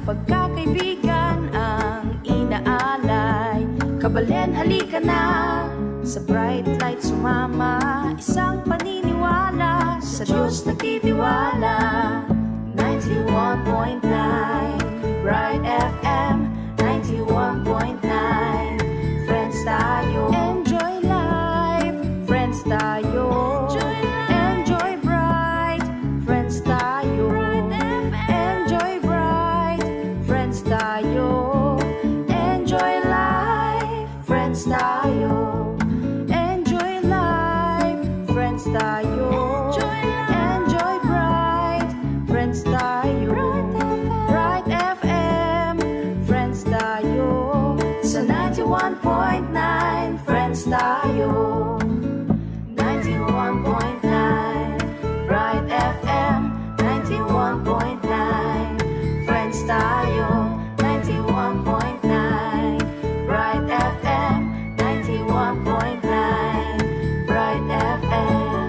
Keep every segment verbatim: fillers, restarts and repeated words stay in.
Pagkakaibigan ang inaalay, kabalen, halika na. Sa Bright Light sumama, isang paniniwala, sa Diyos nagtitiwala. Ninety-one point nine Bright F M, ninety-one point nine Friends tayo. Enjoy life, friends tayo. Enjoy life. Enjoy Bright, friends tayo. Bright F M. Enjoy Bright, friends tayo. Enjoy life, friends tayo. Enjoy life, friends tayo. Enjoy life. Enjoy Bright, friends tayo. Bright F M. Bright F M, friends tayo. Sa ninety-one point nine, friends tayo. Ninety-one point nine Bright F M, ninety-one point nine Friends tayo, ninety-one point nine Bright F M, ninety-one point nine Bright F M.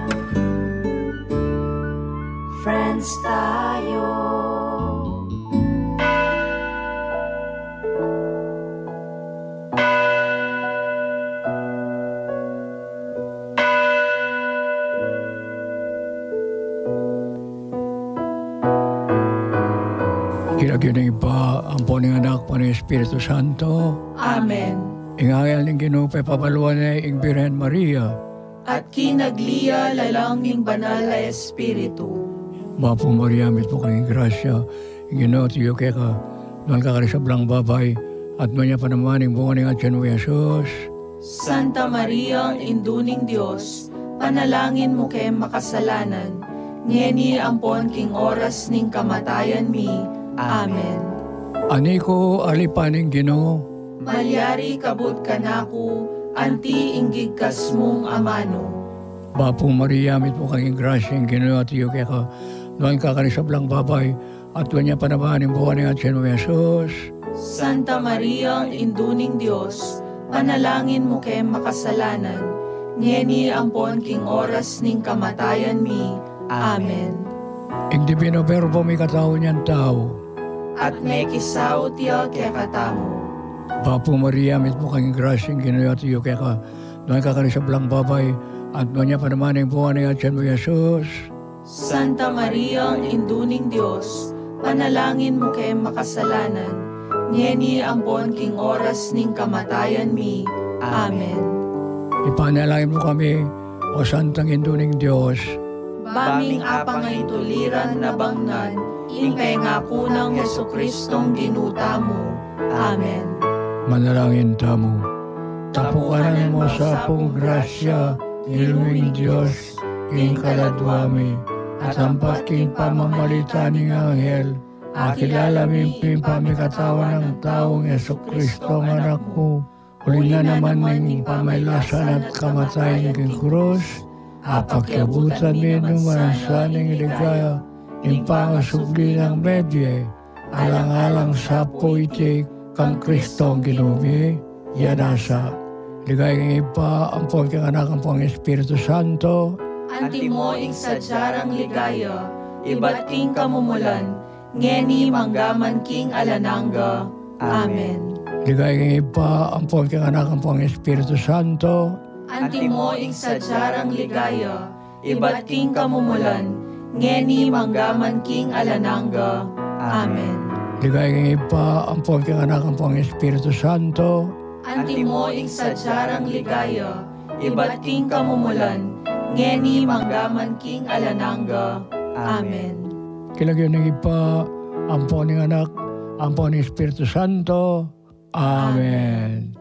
Friends tayo. King lagyu ning Ibpa, ampon ning Anak, ampon ning Espiritu Santo. Amen. Ing anghel ning Ginu pepabaluan ne ing Birhen Maria. At kinagli ya lalang ning Banal a Espiritu. Bapu Maria, mitmu ka king grasya, ing Ginu atyu keka, nuan ka karing sablang babai, at nuan ya pa naman ing bunga ning atian mu, i Jesus. Santa Maria, Indu ning Dios, panalangin mu kaming makasalanan, ngeni ampon king oras ning kamatayan mi. Amen. Ani ku, alipan ning Ginu. Malyari kabud kanaku anti ing gigkas mung amanu. Bapu Maria, mitmu ka king grasya, ing Ginu atyu keka, nuan ka karing sablang babai, at nuan ya pa naman ing bunga ning atian mu, i Jesus. Santa Maria, Indu ning Dios, panalangin mu kaming makasalanan, ngeni ampon king oras ning kamatayan mi. Amen. Ing Divino Verbo mikatau nyang tau. At mekisaut ya kekatamu. Bapu Maria, mitmu ka king grasya, ing Ginu atyu keka, nuan ka karing sablang babai, at nuan ya pa naman ing bunga ning atian mu, i Jesus. Santa Maria, Indu ning Dios, panalangin mu kaming makasalanan, ngeni ampon king oras ning kamatayan mi. Amen. Ipanalangin mu kami, O Santang Indu ning Dios. Ba ming apangaituliran a bangngan ing pengaku nang Jesucristong Ginu tamu. Amen. Manalangin tamu. Tapukanan mu sa pung grasya ing Ginu ming Dios king kaladwa mi, at ampat king pamamalita ning anghel, akilala mi ing pamikatawan nang taung Jesucristo a Anak mu. Uling na naman ning pamailasan at kamatayan king krus, apakyabutan mi nu man sana ning ligaya ning pangasubli nang mebie, alang-alang sa pu iti kang Kristong Ginu mi. Iya nasa. Ligaya king Ibpa, ampon king Anak, ampon king Espiritu Santo. Antimo ing sadya rang ligaya, ibat king kamumulan, ngeni mangga man king alang angga. Amen. Ligaya king Ibpa, ampon king Anak, ampon king Espiritu Santo. Antimo ing sadya rang ligaya, ibat king kamumulan, ngeni mangga man king alang angga. Amen. Ligaya king Ibpa, ampon king Anak, ampon king Espiritu Santo. Antimo ing sadya rang ligaya, ibat king kamumulan, ngeni mangga man king alang angga. Amen. King lagyu ning Ibpa, ampon ning Anak, ampon ning Espiritu Santo. Amen.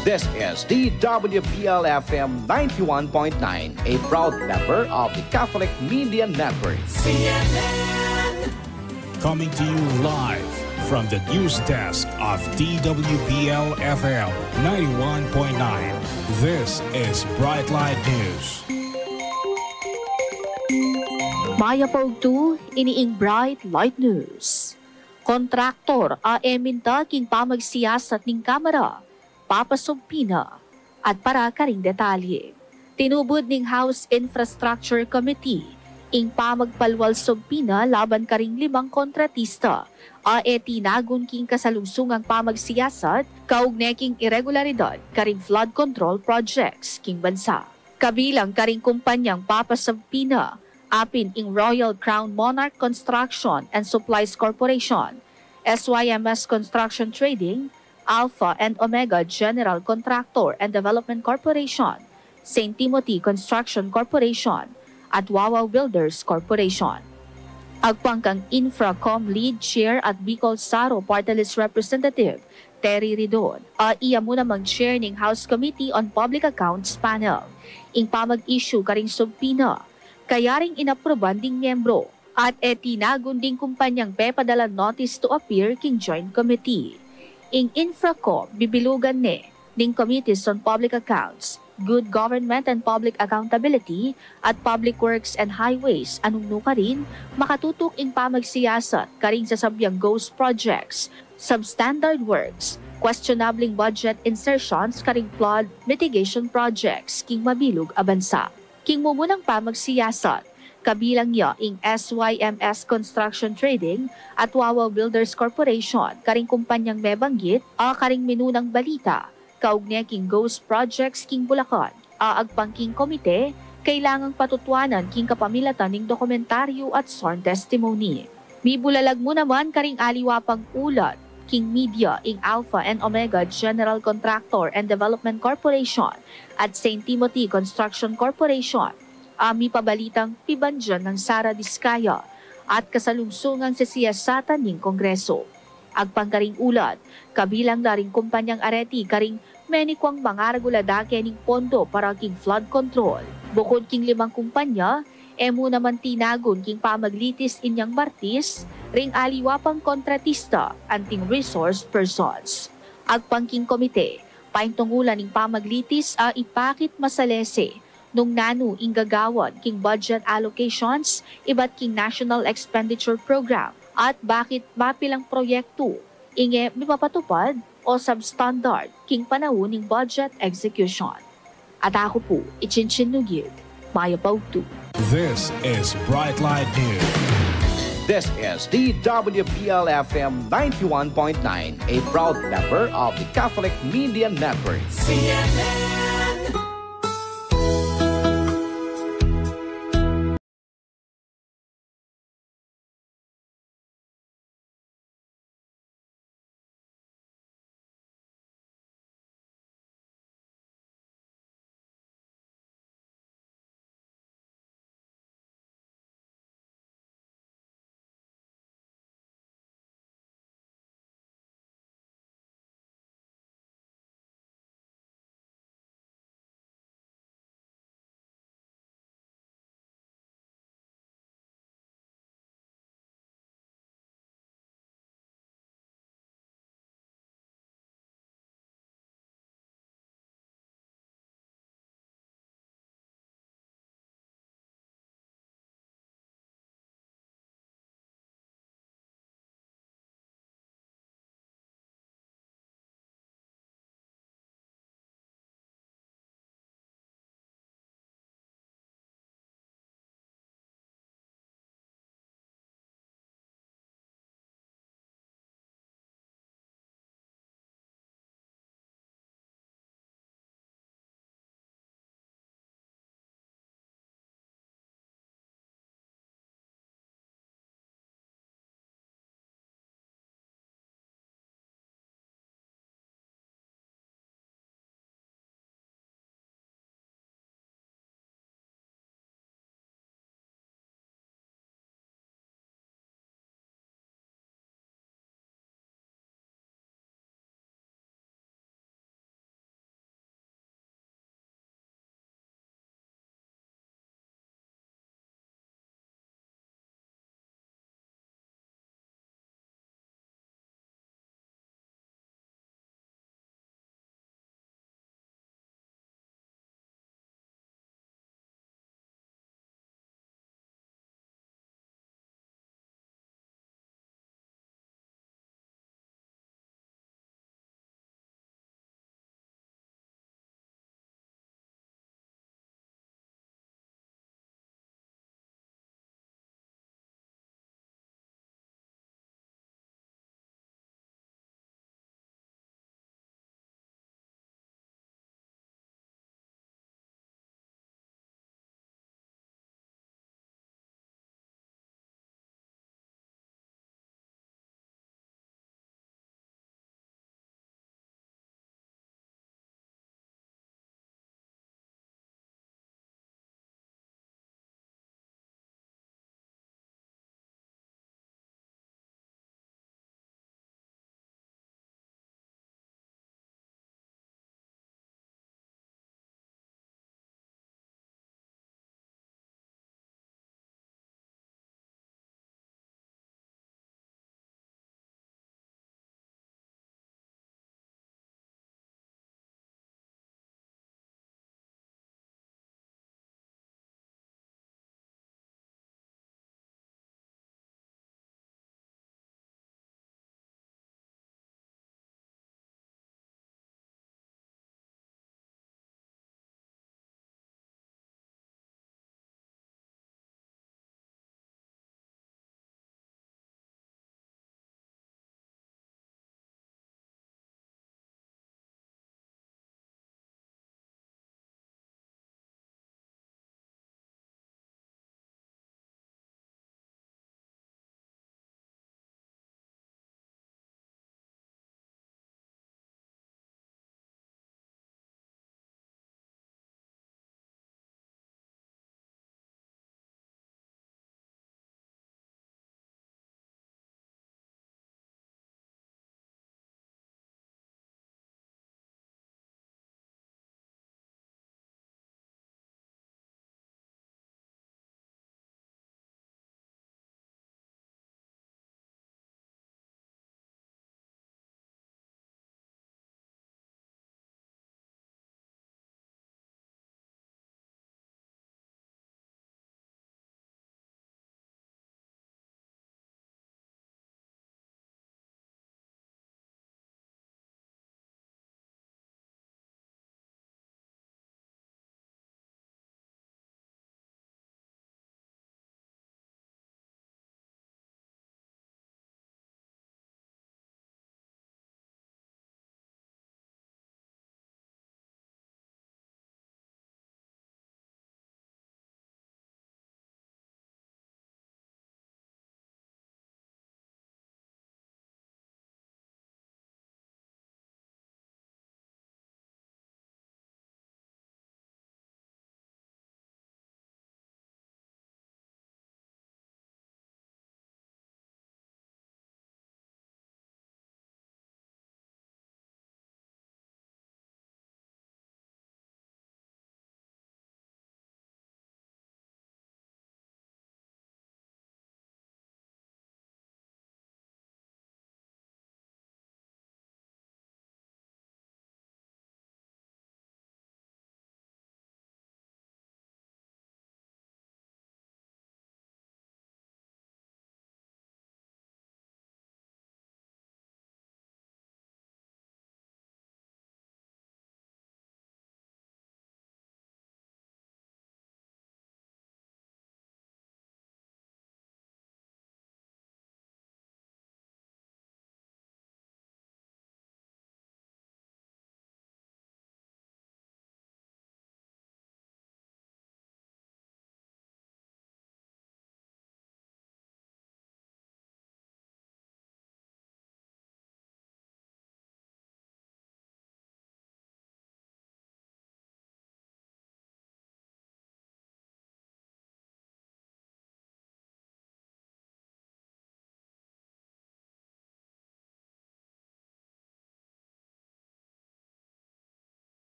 This is D W B L F M ninety-one point nine, a proud member of the Catholic Media Network. C N N. Coming to you live from the news desk of D W B L F M ninety-one point nine. This is Bright Light News. Mayap a ugtu, ini ing Bright Light News. Kontraktor a eminta king pamagsiyasat ning Kamara. papasubpina. At para karing detalye, tinubud ning House Infrastructure Committee ing pamagpalwal subpina laban karing limang kontratista a e tinagun king kasalungsungang pamagsiyasat kaugne king iregularidad karing flood control projects king bansa. Kabilang karing kumpanyang papasubpina, apin ing Royal Crown Monarch Construction and Supplies Corporation, S Y M S Construction Trading, Alpha and Omega General Contractor and Development Corporation, Saint Timothy Construction Corporation, at Wawa Builders Corporation. Agpang kang Infracom Lead Chair at Bicol Saro Party List Representative, Terry Ridon, a iya mu namang chair ning House Committee on Public Accounts Panel, ing pamag-issue karing subpina, kayaring inapruban ding miyembro at e tinagun ding kumpanyang pepadalan notice to appear king Joint Committee. Ing Infracom bibilugan ne ning Committees on Public Accounts, Good Government and Public Accountability, at Public Works and Highways, a nung nukarin makatutuk ing pamagsiyasat karing sasabyang ghost projects, substandard works, questionableng budget insertions karing flood mitigation projects king mabilug a bansa. King mumunang pamagsiyasat, kabilang ya ing S Y M S Construction Trading at Wawa Builders Corporation karing kumpanyang mebanggit a karing minunang balita kaugne king ghost projects king Bulacan, a agpang king komite, kailangang patutuanan king kapamilatan ning dokumentaryu at sworn testimony. Mibulalag mu naman karing aliwa pang ulat king media ing Alpha and Omega General Contractor and Development Corporation at Saint Timothy Construction Corporation, a mipabalitang pibandian nang Sara Discaya at kasalungsungang sisiyasatan ning Kongreso. Agpang karing ulat, kabilang la ring kumpanyang areti karing menikuang mangaragul a dake ning pondo para king flood control. Bukud king limang kumpanya, e mu naman tinagun king pamaglitis inyang Martis ring aliwa pang kontratista anting resource persons. Agpang king komite, paintungulan ing pamaglitis a ipakit masalese nung nanu ing gagawan king budget allocations ibat king National Expenditure Program at bakit mapilang proyektu ing e mipapatupad o substandard king panaun ning budget execution. At aku pu i Chinchin Nugid, mayap a ugtu. This is Bright Light News. This is D W B L F M ninety-one point nine, a proud member of the Catholic Media Network. C N N.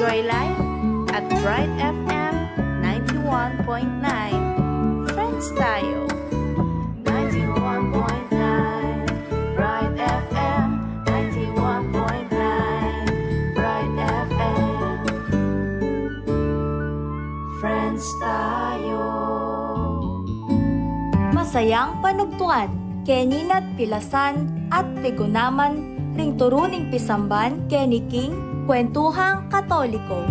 Joy Life at Bright F M ninety-one point nine. Friends tayo. Ninety-one point nine Bright F M, ninety-one point nine Bright F M. Friends tayo. Masayang panugtuan keni na't pilasan at pigunaman ring turu ning pisamban keni king Kwentuhang Katoliko.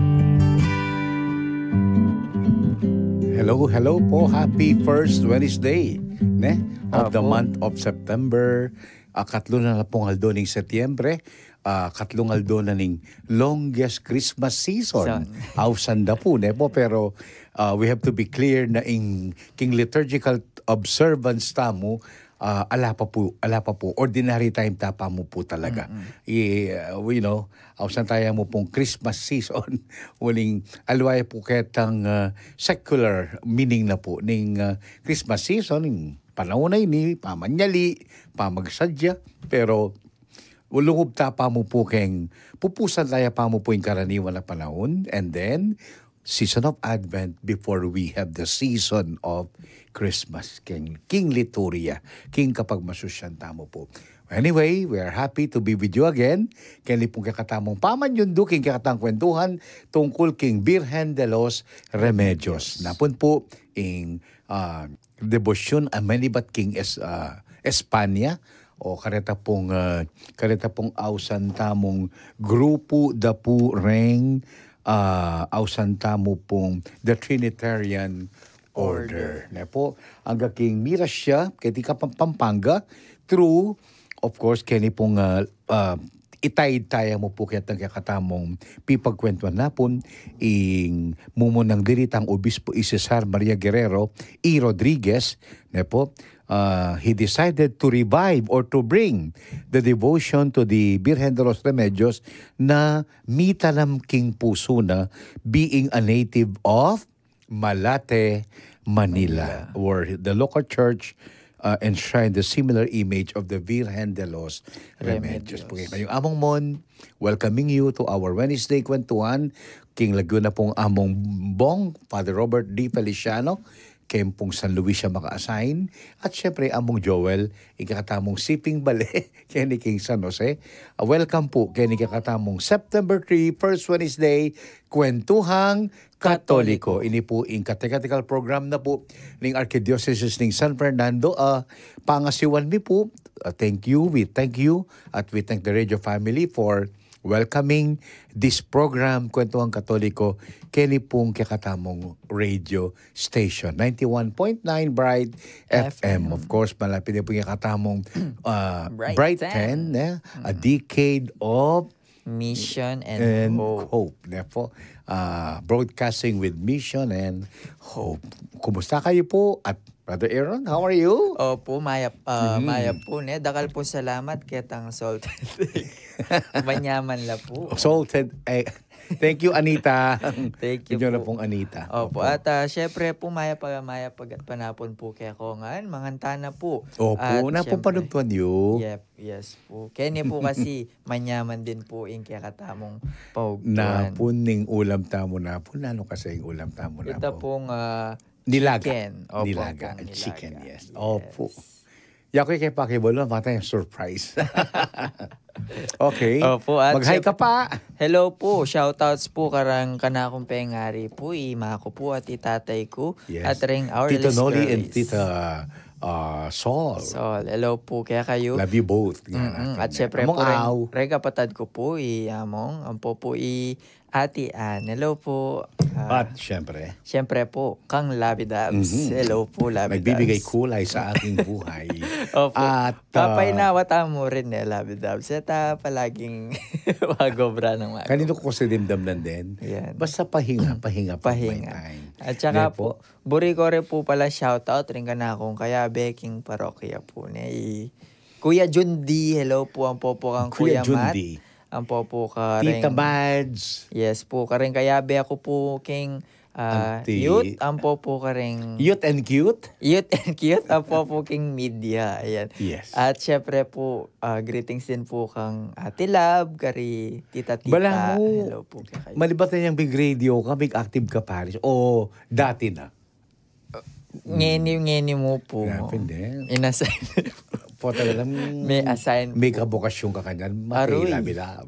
Hello, hello po. Happy first Wednesday, ne? Of the Opo. Month of September. Ah, katlu na la pung aldo ning Setyembre. Ah, katlung aldo na ning longest Christmas season. Son. Ausan da pu, ne po? Pero, ah, we have to be clear na ing, king liturgical observance tamu, ah, ala pa pu, ala pa pu. Ordinary time ta pa mu pu talaga. Mm-mm. I, ah, you know, ausan taya mu pung Christmas season. Uling aliwa ya pu ketang, ah, secular meaning na pu ning, ah, Christmas season, ning panaun a ini, pamanyali, pamagsadya. Pero lungub ta pa mu pu keng, pupusan taya pa mu pu ing karaniwan a panaun, and then, season of Advent before we have the season of Christmas, king, king liturgia, king kapagmasusyan tamu pu. Anyway, we are happy to be with you again. Keni pung kekatamung pamanyundu king kekatang kwentuhan tungkul king Birhen de los Remedios. Napun pu ing, ah, debosyon a manibat king Es-, ah, Espanya, o kareta pung, ah, kareta pung ausan tamung grupu da pu reng, ah, ausan tamu pung the Trinitarian Order. Order. Ne po, angga king miras ya keti Kapam-, Pampanga, through, of course, keni pung, ah, ah, itaid taya mu pu ketang kekatamung pipagkwentuan napun, ing mumunang diritang obispo i Cesar Maria Guerrero y Rodriguez, ne po, ah, he decided to revive or to bring the devotion to the Birhen de los Remedios na mitanam king pusu na, being a native of Malate, Manila, Manila. Where the local church, uh, enshrined the similar image of the Virgen de los Remedios. Remedios. Pung kayung Among Mon, welcoming you to our Wednesday Kwentuhan. King Laguna pung Among Bong, Father Robert D. Feliciano, king pung San Luis ya maka-assign. At syempre, Among Joel, ing kekatamung siping bale, keni king San Jose. Ah, welcome pu keni kekatamung September three, first Wednesday, Kwentuhang Katoliko. Katoliko. Ini pu ing catechetical program na pu ning Archdiocese ning San Fernando. Ah, pangasiwan mi pu, ah, thank you, we thank you, at we thank the radio family for welcoming this program, Kwentuhang Katoliko, keni pung kekatamung radio station, ninety-one point nine Bright F M. F M. Of course, malapit na pu ing kekatamung, ah, Bright Bright ten. Ten, eh? A Mm. decade of Mission and and hope. Hope, ne po? Ah, broadcasting with mission and hope. Kumusta kayu pu? At Brother Aaron, how are you? Opu, mayap, ah, Mhm. mayap pu, ne? Dakal pu salamat ketang Salted Egg. Manyaman la pu. Salted Egg. Thank you, Anita. Thank you Inyo na pu. Pung Anita. Opu, Opu. At, ah, syempre pu, mayap a, mayap a gatpanapun pu kekayu ngan. Manganta na pu. Opu, At napung syempre, panugtuan yu. Yep. Yes pu. Keni pu kasi manyaman din pu ing kekatamung paugtuan. Napun ing ulam tamu napun, nanu kasi ing ulam tamu napun? Ita pung, ah, nilaga. Chicken. Opo, nilaga, pung nilaga. Chicken, yes. Yes. Opo. Yaku ing kepakibalu, matang surprise. Okay. Opo, at mag-hi ka pa. Hello pu. Shoutouts pu kareng kanakung pengari pu, i ima ku pu at i tatay ku. Yes. At reng our Tito Noli and listeners. Tita, ah, Sol. Sol, hello pu kekayu. Love you both. Mm-mm. At syempre pu, reng, reng kapatad ku pu, i Among, ampo pu i Ate Ann. Hello pu. Ah, at syempre. Syempre pu, kang Labi Dabs. Mhm. Hello pu, Labi Dabs. Nagbibigay kulay sa aking buhay. Opo. At, ah, papainawa tamu rin e, Labi Dabs. At, ah, palaging mag-obra ng mag-obra. Kaninu ku kasi dimdam nandin. Yan. Basta pahinga, pahinga pu, pahinga. At saka pu, buri ku rin pu pala shoutout rin kanakung kayabe king parokya pu, ne, i Kuya Jundi, hello pu, ampo pu kang Kuya Matt. Kuya Jundi. Ampo pu kareng Tita Mads. Yes pu, kareng kayabe ku pu king, ah, Auntie. Youth, ampo po karing Youth and cute? Youth and cute, ampo po king media. Ayan. Yes. At syempre po, ah, greetings din po kang Ate Lab, kari Tita Tita. Bala mo, hello po kay kayo. Malibat na yang big radio ka, big active ka, Paris? O dati na? Ngeni, ngeni mu po. Grabe, hindi. Inassign. Po talagang may assign, may po, kabokasyon ka kanyan, Aroy. Matila, bilab.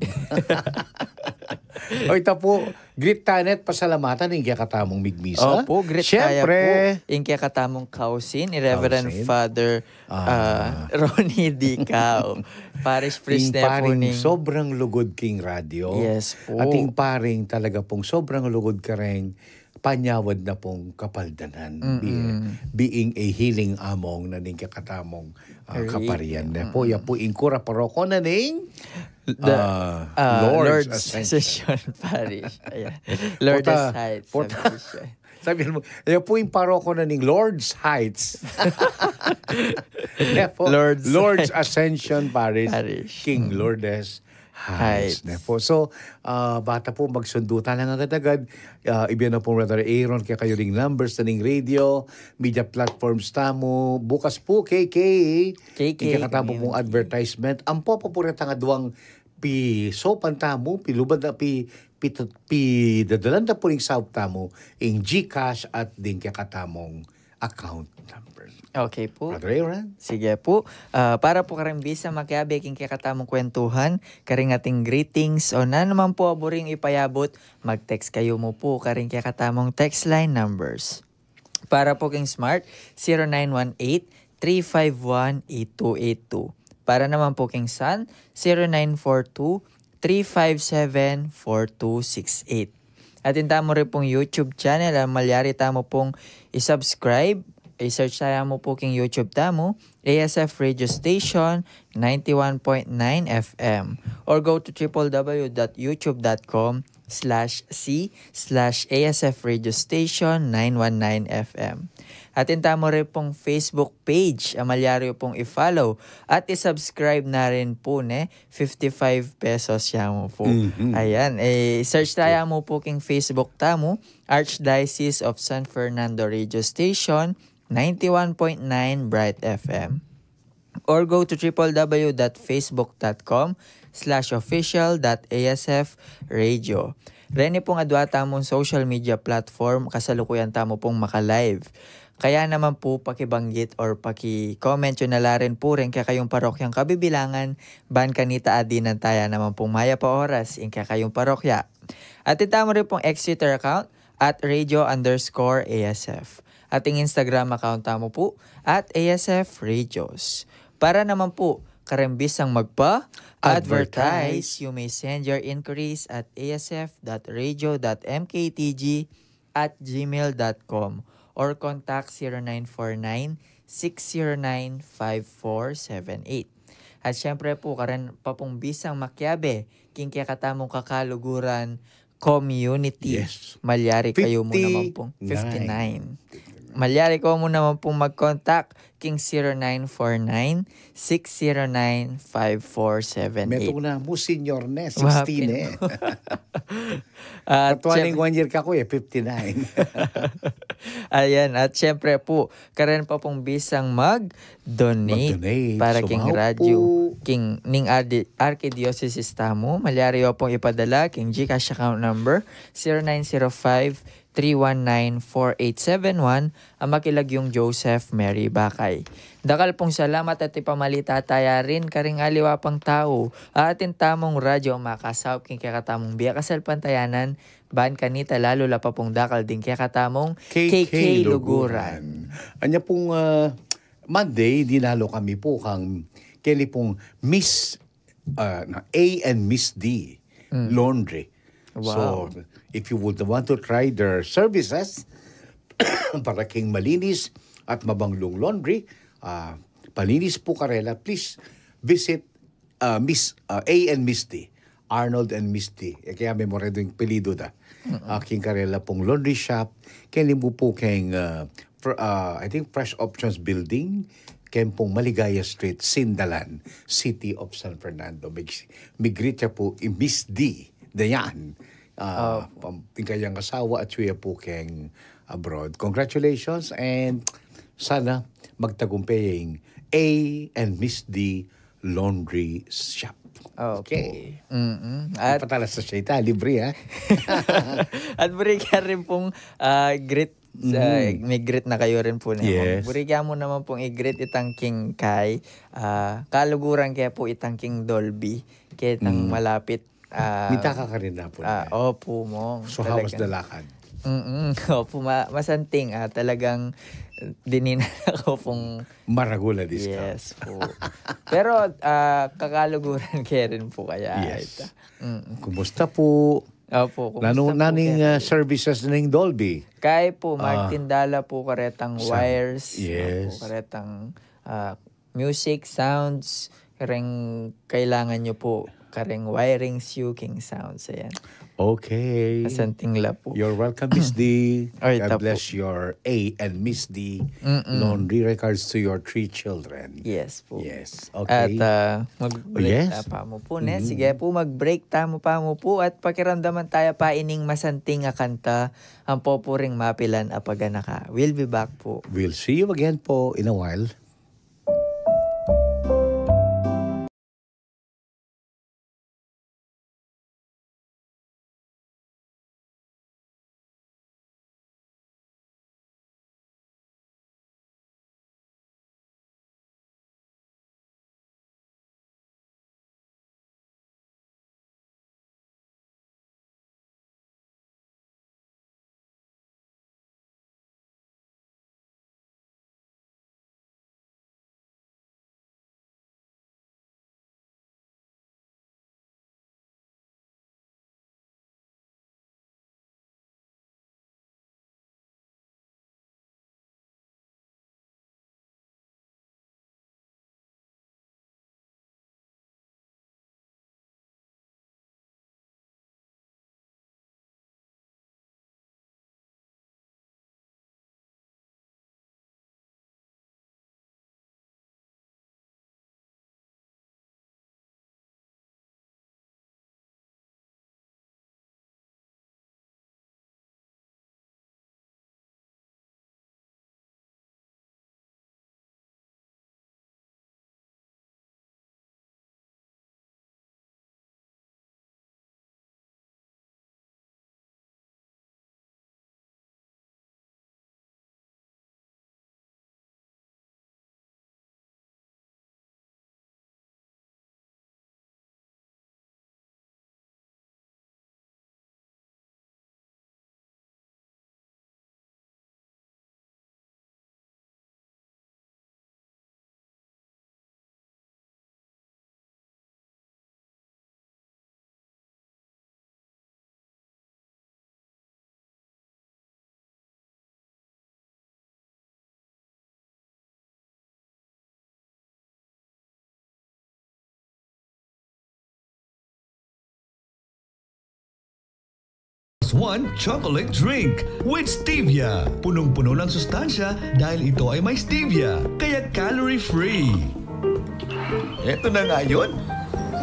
O, ita po, greet tanet, pasalamatan ing kekatamung migmisa. Opo, greet taya po. Siyempre, ing kekatamung kausin, i Reverend Kausin. Father, ah, ah, Ronnie Dicao. Parish priest ing na po paring ning sobrang lugud king radyo. Yes po. At ing paring talaga pong sobrang lugud kareng panyawad na pong kapaldanan. Mm-mm. Be-, being a healing among na ning kekatamung, ah, kaparian na po. Mm-mm. Ya po ing kura paroko na ning, the, ah, ah, Lourdes Ascension. Ascension Parish. Ayan. Lourdes Heights, sabi siya. Sabi mo, ya po ing paroko na ning Lourdes Heights. Ya po, Lourdes Heights. Lourdes Ascension Parish. Parish. King Lourdes Heights. Heights. Ne po. So, ah, bata po, magsundu ta lang agad-agad. Ah, ibyan na po, Brother Aaron, kaya kayo ring numbers na ning radio, media platforms tamu. Bukas po, K K. K K, ing kekatamu pong community advertisement. Ampo po, po retang aduang pisopan tamu, pilubad na, pi, pi, pidadalan na po ring saup tamu, ing GCash at ding kekatamung account number. Okay po. Brother Aaron? Sige po. Ah, para po karing bisang makiabe king kekatamung kwentuhan, karing ating greetings, o nanu man po a buring ipayabut, mag-text kayu mu po karing kekatamung text line numbers. Para po king Smart, zero nine one eight, three five one, eight two eight two. Para naman po king Sun, zero nine four two, three five seven, four two six eight. Atin tamu rin pong YouTube channel, a malyari tamu pong i-subscribe. I-search taya mu po king YouTube tamu, A S F Radio Station, ninety-one point nine F M. Or go to triple W dot youtube dot com slash C slash A S F Radio Station nine one nine F M. Atin tamu rin pong Facebook page, a malyari pong i-follow at i-subscribe na rin po, ne? Fifty-five pesos ya mu po. Mhm. Ayan, eh, search taya mu po king Facebook tamu, Archdiocese of San Fernando Radio Station, ninety-one point nine Bright F M. Or go to triple W dot facebook dot com slash official dot A S F radio. Reni pong adwa tamung social media platform, kasalukuyan tamu pong maka-live. Kaya naman po pakibanggit or paki-comment yu na la rin po rin kekayung parokyang kabibilangan, ban kanita adinan taya naman pong mayap a oras ing kekayung parokya. Atin tamu rin pong X Twitter account, at radio underscore A S F. At ing Instagram account tamu po, at A S F Radios. Para naman po kareng bisang magpa-advertise, advertise, you may send your inquiries at A S F dot radio dot M K T G at gmail dot com or contact zero nine four nine, six zero nine, five four seven eight. At syempre po, karen pa pong bisang makiabe king kekatamung kakaluguran community. Yes. Malyari kayu mu naman pong fifty-nine. Fifty-nine. Malyari kayu mu naman pong mag-contact king zero nine four nine, six zero nine, five four seven eight. Metung na mu, senior ne, sixty ne. At katwa ning syem- one year ka ku, e, fifty-nine. Ayan, at syempre po, karen pa pong bisang mag-donate, mag-donate para king radyo, king ning ardi-, arkidiosesis tamu, malyari yu pong ipadala king GCash account number, zero nine zero five, three one nine, four eight seven one, a makilagyung Joseph Mary Bakay. Dakal pong salamat at ipamalita taya rin karing aliwa pang tau a atin tamung radyo makasaup king kekatamung bie kasalpantayanan, ban kanita lalu la pa pong dakal ding kekatamung K K Luguran. Anya pong, ah, Monday, dinalo kami po kang keni pong Miss, ah, na A and Miss D Laundry. Wow. So, if you would want to try their services para king malinis at mabanglung laundry, ah, palinis po karela, please visit, ah, Miss, ah, A and Miss D, Arnold and Miss D. E kaya memorado ing apelyidu da. Mm-mm. Ah, king karela pong laundry shop, keni mu po keng, ah, fr-, ah, I think Fresh Options Building, keng pong Maligaya Street, Sindalan, City of San Fernando. Mig-, mig-greet ya po i Miss D. Dayan. Ah, pam-, ing kayang asawa at siya po keng abroad. Congratulations, and sana magtagumpay ing A and Miss D Laundry Shop. Opo. Okay. Mm-mm. At ipatalas na siya ita, libre, ha? At buri ka rin pong, ah, greet, ah, may greet na kayo rin po naman. Yes. Buri ka mo naman pong i-greet itang king Kai, ah, kaluguran kaya po itang king Dolby, kaya itang malapit, ah, mita ka ka rin na po ah, niya. Opo, Mong. So, how was talaga the lakad? Mm-mm. Opo, ma-, masanting, ah, talagang, eh, dininan ako pong maragula diska. Yes po. Pero, ah, kakaluguran kaya rin po kaya. Yes. Ita. Mm. Kumusta po? Opo, kumusta Nanu-, po naning, kaya ah, po? Services ning Dolby? Kaya po, ah, magtindala po karetang sound. Wires, yes. Opo, karetang, ah, music, sounds, kareng kailangan nyo po, kareng wiring, suking sounds, ayan. Okay. Masanting la po. You're welcome, Miss D. Ay, God tapo. Bless your A and Miss D. Mm-mm. Laundry regards to your three children. Yes po. Yes, okay. At, ah, mag-break yes. Ta pa mo po, ne? Mm-hmm. Sige po, mag-break ta mo pa mo po at pakiramdaman tayo pa ining masanting a kanta, ang popuring mapilan a paganaka. We'll be back po. We'll see you again po in a while. One chocolate drink with stevia. Punong-puno ng sustansya dahil ito ay may stevia, kaya calorie-free. Eto na nga yun.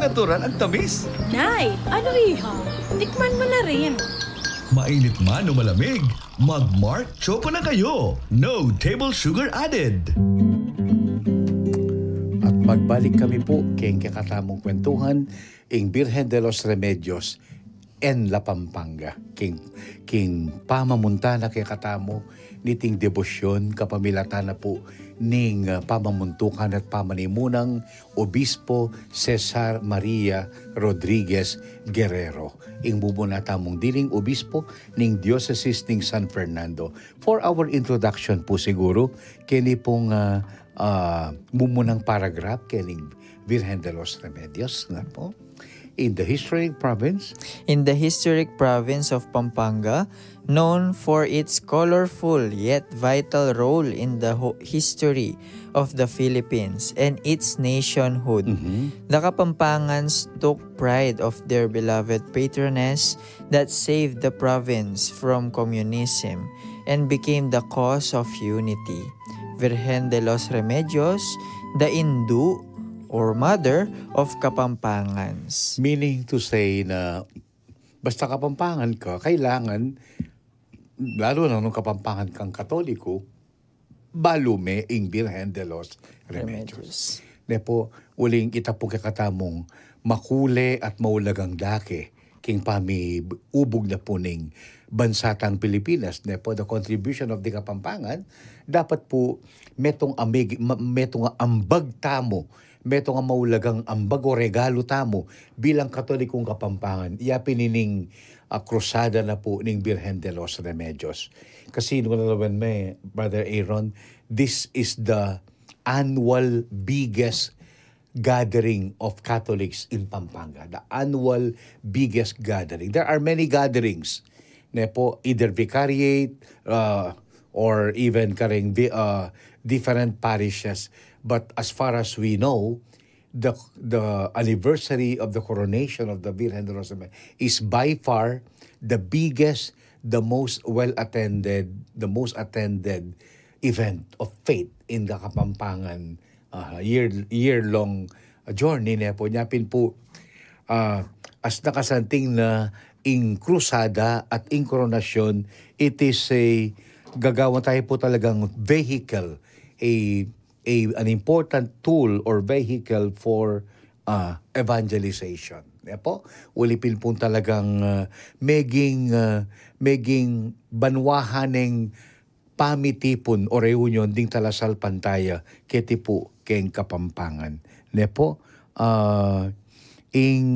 Natural ang tamis. Nay, ano iha? Tikman mo na rin. Mainit man o malamig, mag-Mark Choco na kayo. No table sugar added. At magbalik kami po keng kekatamung kwentuhan, ing Birhen de los Remedios en La Pampanga. King, king pamamunta na kekatamu niting debosyon kapamilatan na po ning, ah, pamamuntukan at pamanimunang Obispo Cesar Maria Rodriguez Guerrero. Ing mumuna tamung diling obispo ning Diosesis ning San Fernando. For our introduction po siguro, keni pong, ah, ah, mumunang paragraph, kening Virgen de los Remedios, nga po. In the historic province. In the historic province of Pampanga, known for its colorful yet vital role in the ho-, history of the Philippines and its nationhood, the Kapampangans took pride of their beloved patroness that saved the province from communism and became the cause of unity. Virgen de los Remedios, the Indu or mother of Kapampangans. Meaning to say na basta Kapampangan ka, kailangan, lalo na nung Kapampangan kang Katoliko, balu me ing Birhen de los Remedios. Remedios. Ne pu, uling ita pu kekatamung makule at maulagang dake king pamiubug na pu ning bansa tang Pilipinas, ne pu, the contribution of the Kapampangan, dapat pu metung a mig-, ma-, metung a ambag tamu, metung a maulagang ambag o regalu tamu bilang Katolikong Kapampangan. Ya pin ining, ah, krusada na pu ning Birhen de los Remedios. Kasi nung nalawen me, Brother Aaron, this is the annual biggest gathering of Catholics in Pampanga. The annual biggest gathering. There are many gatherings, ne pu, either vicariate, uh, or even karing vi-, uh, different parishes. But as far as we know, the the anniversary of the coronation of the Virgen de los Remedios is by far the biggest, the most well attended, the most attended event of faith in the Kapampangan, uh, year year long journey, ne pu. Nya pin pu, uh, as nakasanting na ing krusada at ing koronasyon, it is a, gagawan tamu pu talagang vehicle, a a, an important tool or vehicle for, ah, evangelization. Ne pu? Uli pin pung talagang, ah, meging, ah, meging banwahan neng pamitipun o reunion ding talasalpantaya keti pu keng Kapampangan. Ne pu? Ah, ing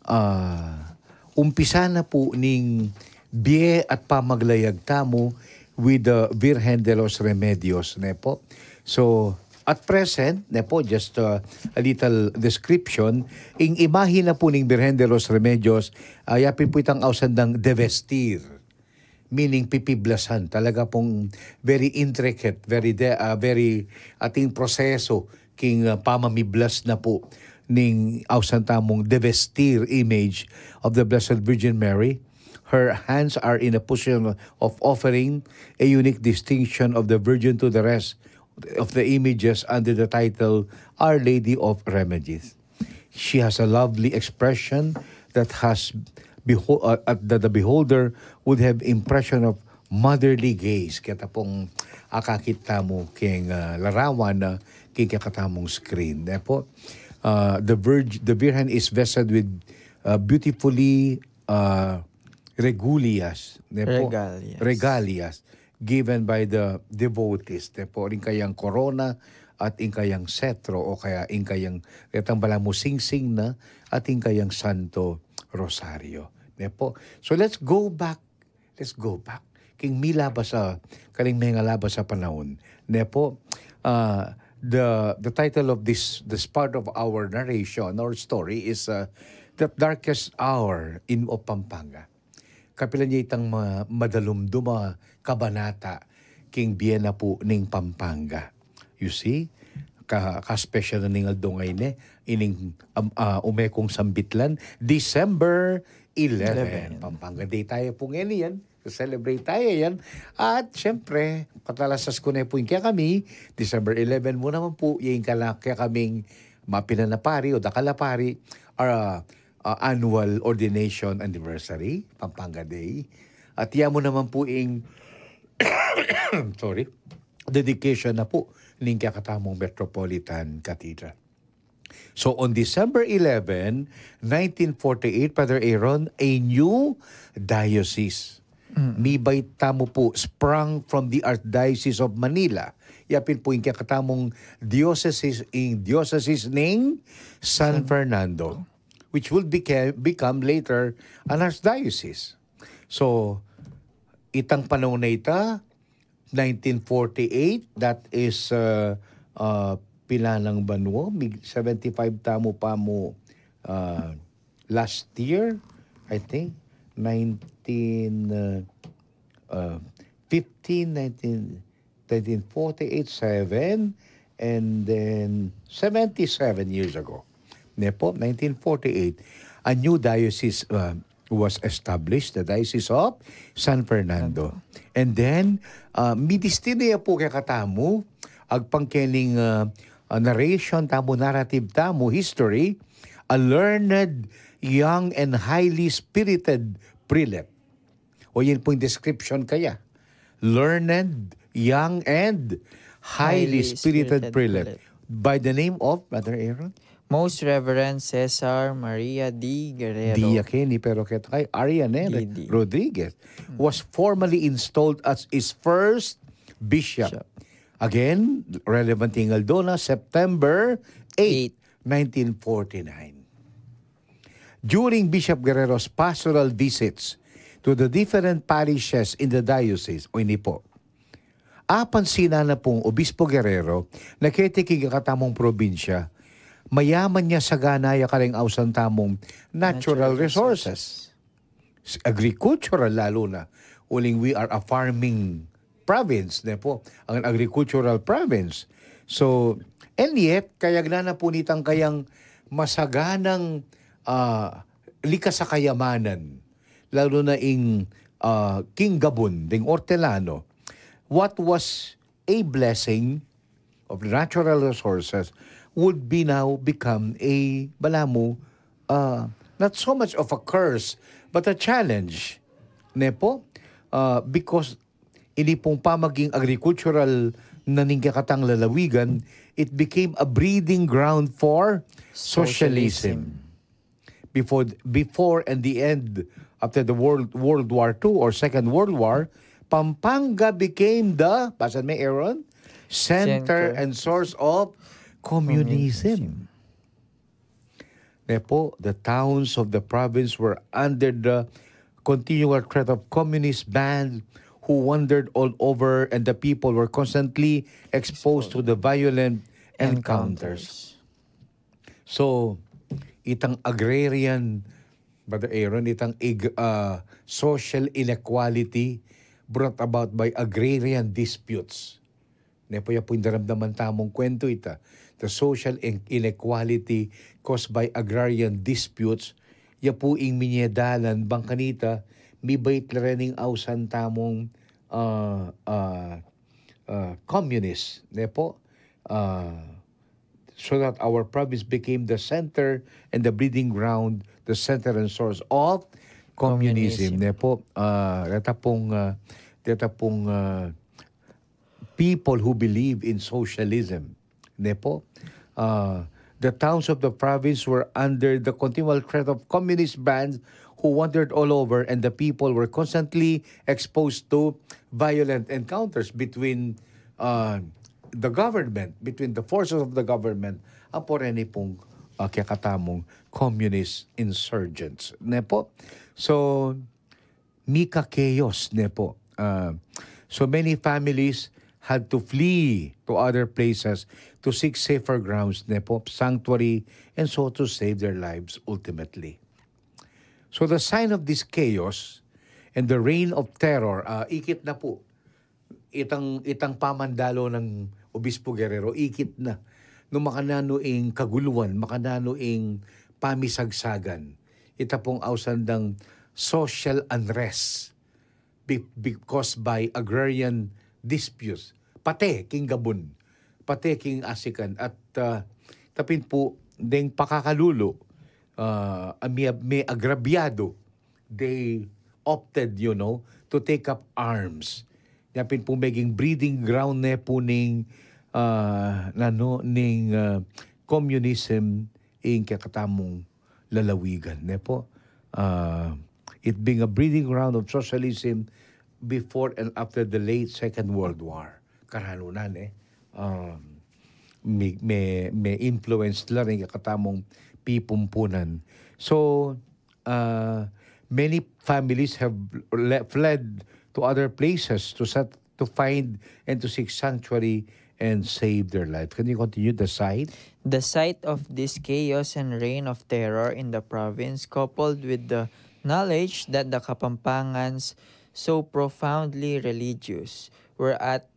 ah, umpisa na pu ning bie at pamaglayag tamu with the Virgen de los Remedios, ne pu? So, at present, ne pu, just, uh, a little description, ing imahe na pu ning Virgen de los Remedios, ah, yapin pu itang ausan dang devestir, meaning pipiblasan. Talaga pung very intricate, very de-, ah, very ating proseso king, ah, pamamiblas na pu ning ausan tamung devestir image of the Blessed Virgin Mary. Her hands are in a position of offering, a unique distinction of the Virgin to the rest of the images under the title Our Lady of Remedies. She has a lovely expression that has beho-, uh, uh, that the beholder would have impression of motherly gaze. Keta pung akakit tamu king, uh, larawan, uh, king kekatamung screen. Ne pu? Uh, the Virg-, the Virgin is vested with, uh, beautifully, uh, regulias. Ne pu? Regalias. Regalias given by the devotees, ne pu, ing kayang korona at ing kayang setro, o kaya ing kayang, retang balamu singsing na, at ing kayang Santo Rosario. Ne pu? So let's go back, let's go back. King milabas a, karing mengalabas a panaun. Ne pu? Ah, the, the title of this, this part of our narration or story is, uh, The Darkest Hour in of Pampanga. Kapilan ya itang ma-, madalumdum a kabanata king bie na pu ning Pampanga. You see? Ka, ka-special na ning aldo ngeni, ining, um, ah, umekung sambit lan, December eleven. Eleven. Pampanga Day taya pu ngeni yan. Celebrate taya yan. At, siyempre, katalasas ku ne pu ing kekami, December eleven mu naman pu, ya ing kala-, kekaming mapilan a pari o dakal a pari, ah, ah, annual ordination anniversary, Pampanga Day. At ya mu naman pu ing, sorry, dedication na pu ning kekatamung Metropolitan Cathedral. So, on December eleven, nineteen forty-eight, Father Aaron, a new diocese. Mm. Mibait tamu pu, sprung from the Archdiocese of Manila. Ya pin pu ing kekatamung diocese, ing diocese ning San San Fernando, which will beca-, become later an archdiocese. So, itang panaun na ita, nineteen forty-eight, that is, uh, uh, pilanang banua, mig-, seventy-five tamu pa mu, uh, last year, I think, nineteen, uh, uh, fifteen, nineteen, nineteen forty-eight, seven, and then seventy-seven years ago. Ne pu, nineteen forty-eight, a new diocese, uh, was established, the Diocese of San Fernando. And then, uh, midestinu ya pu kekatamu, agpang kening, uh, uh, narration tamu, narrative tamu, history, a learned, young, and highly spirited prelate. O, yan pong description kaya. Learned, young, and highly Highly spirited spirited prelate. prelate. By the name of, Brother Aaron? Most Reverend Cesar Maria D. Guerrero. Di ya keni, pero keta kay Ariane D D. Rodriguez was formally installed as its first bishop. Bishop. Again, relevant ing aldo na, September eight, Eight. nineteen forty-nine. During Bishop Guerrero's pastoral visits to the different parishes in the diocese, o ini po, apansinan na pung Obispo Guerrero na keti king kekatamung probinsya, mayaman ya, sagana ya karing ausan tamung natural Natural resources. resources. S-, agricultural lalu na. Uling we are a farming province, ne po? Ang agricultural province. So, and yet, kayagnan na pu nitang kayang masaganang, ah, likas a kayamanan, lalu na ing, ah, king gabun, ding ortelano. What was a blessing of natural resources would be now become a, balamu, uh, not so much of a curse, but a challenge. Ne po? Uh, because ini pong pamaging agrikultural na ning kekatang lalawigan, it became a breeding ground for socialism. Socialism. Before, before and the end, after the World, World War Two or Second World War, Pampanga became the, basa me, Aaron? Center Center. and source of communism. Communism. Ne po, the towns of the province were under the continual threat of communist bands who wandered all over, and the people were constantly exposed to the violent encounters. Encounters. So, itang agrarian, Brother Aaron, itang ig-, ah, social inequality brought about by agrarian disputes. Ne po, ya pu ing daramdaman tamung kuwentu ita. The social in-, inequality caused by agrarian disputes, ya pu ing minye dalan bang kanita, mibait la rin ing ausan tamung, ah, ah, ah, communist, ne po? Ah, so that our province became the center and the breeding ground, the center and source of communism. Communism. Ne po, ah, deta pung, ah, deta pung, ah, people who believe in socialism. Ne po, ah, the towns of the province were under the continual threat of communist bands who wandered all over, and the people were constantly exposed to violent encounters between, uh, the government, between the forces of the government, ampo reni pung, uh, kekatamung communist insurgents. Ne po? So, mika chaos, ne po? Uh, so many families had to flee to other places to seek safer grounds, ne po? Sanctuary, and so to save their lives ultimately. So the sign of this chaos and the reign of terror, ah, ikit na po. Itang, itang pamandalo nang Obispo Guerrero, ikit na. No, makananu ing kaguluan, makananu ing pamisagsagan. Ita pung ausan dang social unrest be-, be-, caused by agrarian disputes. Pate king gabun, pate king asikan, at, ah, tapin pu deng pakakalulu, ah, mi-, mi-agrabyadu, they opted, you know, to take up arms. Yapin pu meging breeding ground ne pu ning, ah, nanu, ning, ah, communism ing kekatamung lalawigan, ne po? Ah, it being a breeding ground of socialism before and after the late Second World War. Karanu na, ne? Um, may, may, may influence la rin kekatamung pipumpunan. So, uh, many families have le-, fled to other places to set, to find and to seek sanctuary and save their life. Can you continue the site? The sight of this chaos and reign of terror in the province, coupled with the knowledge that the Kapampangans, so profoundly religious, were at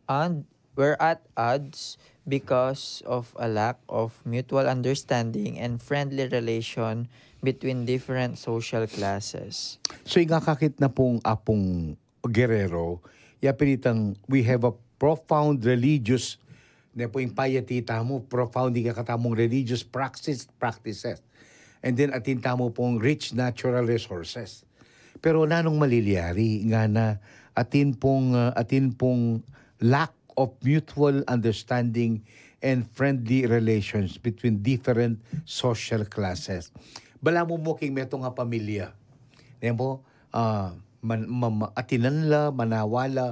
and were at odds because of a lack of mutual understanding and friendly relation between different social classes. So, ing akakit na pung Apung Guerrero, ya pin itang, we have a profound religious Ne po ing piety tamu, profound ing kekatamung religious praxis, practices. And then atin tamu pung rich natural resources. Pero nanung malilyari, ngana, atin pung, ah, atin pung lack of mutual understanding and friendly relations between different social classes. Balamu mu king metung a pamilya. Ne po, ah, man-, ma-, ma-, atinan la, manawa la,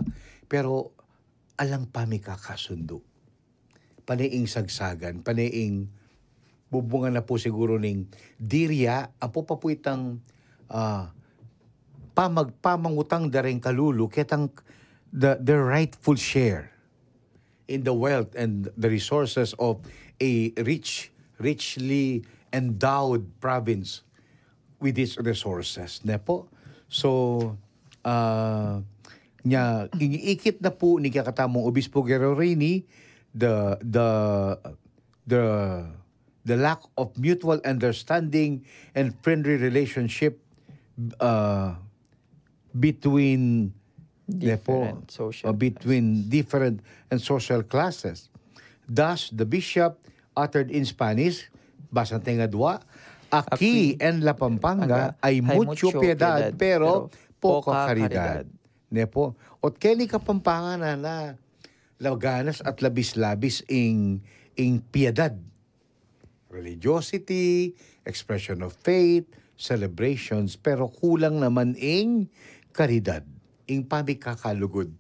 pero alang pamikakasundu. Pane ing sagsagan, pane ing bubungan na po siguru ning dirya, ampo pa po itang, ah, pamag-, pamangutang da reng kalulu, ketang the, the rightful share in the wealth and the resources of a rich, richly endowed province with its resources, ne po? So, ah, nya, ing-ikit na po ning kekatamung Obispo Guerrero ini, the, the, the, the lack of mutual understanding and friendly relationship, ah, between, ne po, different social uh, between classes. Different and social classes. Thus, the bishop uttered in Spanish, basang tenga dua, "Aquí en la Pampanga hay mucho piedad, pero poca caridad." Ne po? Ot keni Kapampangan na, na laganas at labis-labis ing, ing piedad, religiosity, expression of faith, celebrations, pero kulang naman ing karidad, ing pamikakalugud,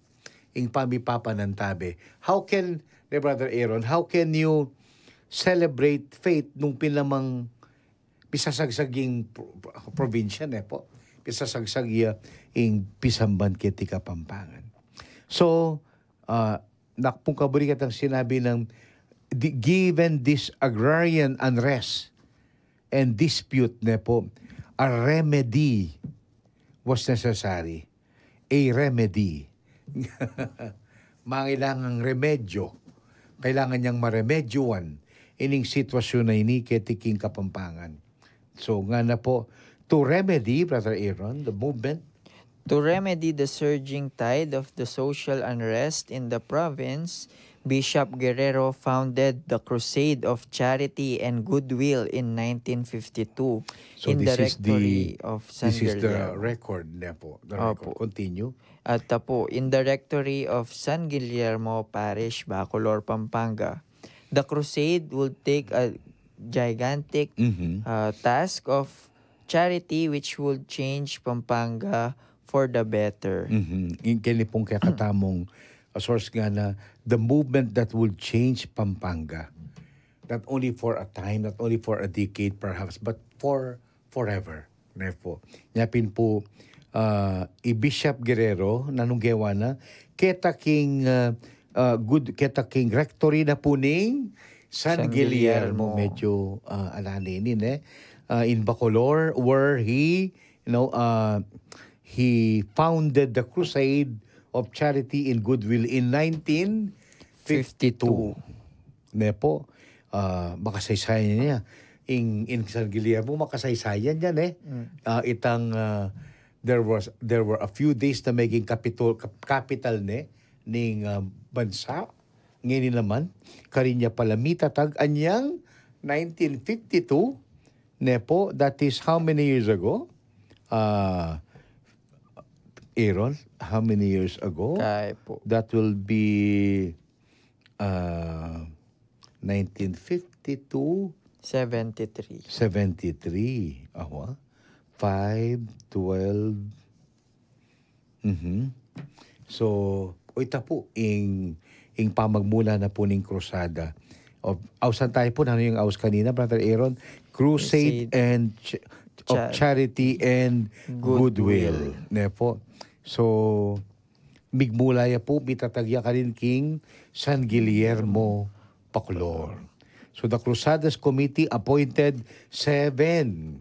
ing pamipapanantabe. How can, ne, Brother Aaron, how can you celebrate faith nung pin la mang misasagsag ing pro-, pro-, probinsya, ne po? Misasagsag ya ing pisamban keti Kapampangan. So, ah, nakpung kaburi ketang sinabi ng, "Di-, given this agrarian unrest and dispute," ne po, "a remedy was necessary." A remedy. Mangailangang remedyo. Kailangan yang maremedyoan ining sitwasyon a ini keti king Kapampangan. So, ngana po, to remedy, Brother Aaron, the movement. To remedy the surging tide of the social unrest in the province, Bishop Guerrero founded the Crusade of Charity and Goodwill in nineteen fifty-two. So in the this is the, rectory of San this is the Guillermo. Record, ne po, the record. Opo. Continue. At, uh, po, in the rectory of San Guillermo Parish, Bacolor, Pampanga. The crusade would take a gigantic, mhm, uh, task of charity which would change Pampanga for the better. Mhm. Ing keni pung kekatamung, uh, source nga na, the movement that would change Pampanga. Not only for a time, not only for a decade perhaps, but for forever. Ne po. Nya pin po, ah, i Bishop Guerrero, nanung gewa na, keta king, ah, ah, good, keta king rectory na po ning San San Guillermo, Guillermo. Medyo, ah, ala na ini, ne? Ah, in Bacolor, where he, you know, ah, he founded the Crusade of Charity and Goodwill in nineteen fifty-two. Fifty-two. Ne po, ah, makasaysayan ya. Ing, ing San Guillermo, makasaysayan yan, eh. Mm. Ah, itang, ah, there was, there were a few days na meging kapito-, kap-, capital ne, ning, ah, bansa. Ngeni naman, karin ya pala mitatag anyang nineteen fifty-two, ne po, that is how many years ago? Ah, Aaron, how many years ago? Kaya po. That will be, ah, nineteen fifty-two. Seventy-three. Seventy-three. Awa. Five, twelve. Mhm. So, o ita po, ing, ing pamagmula na po ning krusada. O, ausan tayo po, ano yung aus kanina, Brother Aaron? Crusade. Crusade and ch-, of Cha-, Charity and Goodwill. Goodwill. Ne po? So, migmula ya po, mitatag ya karin king San Guillermo, Bacolor. So, the Cruzadas Committee appointed seven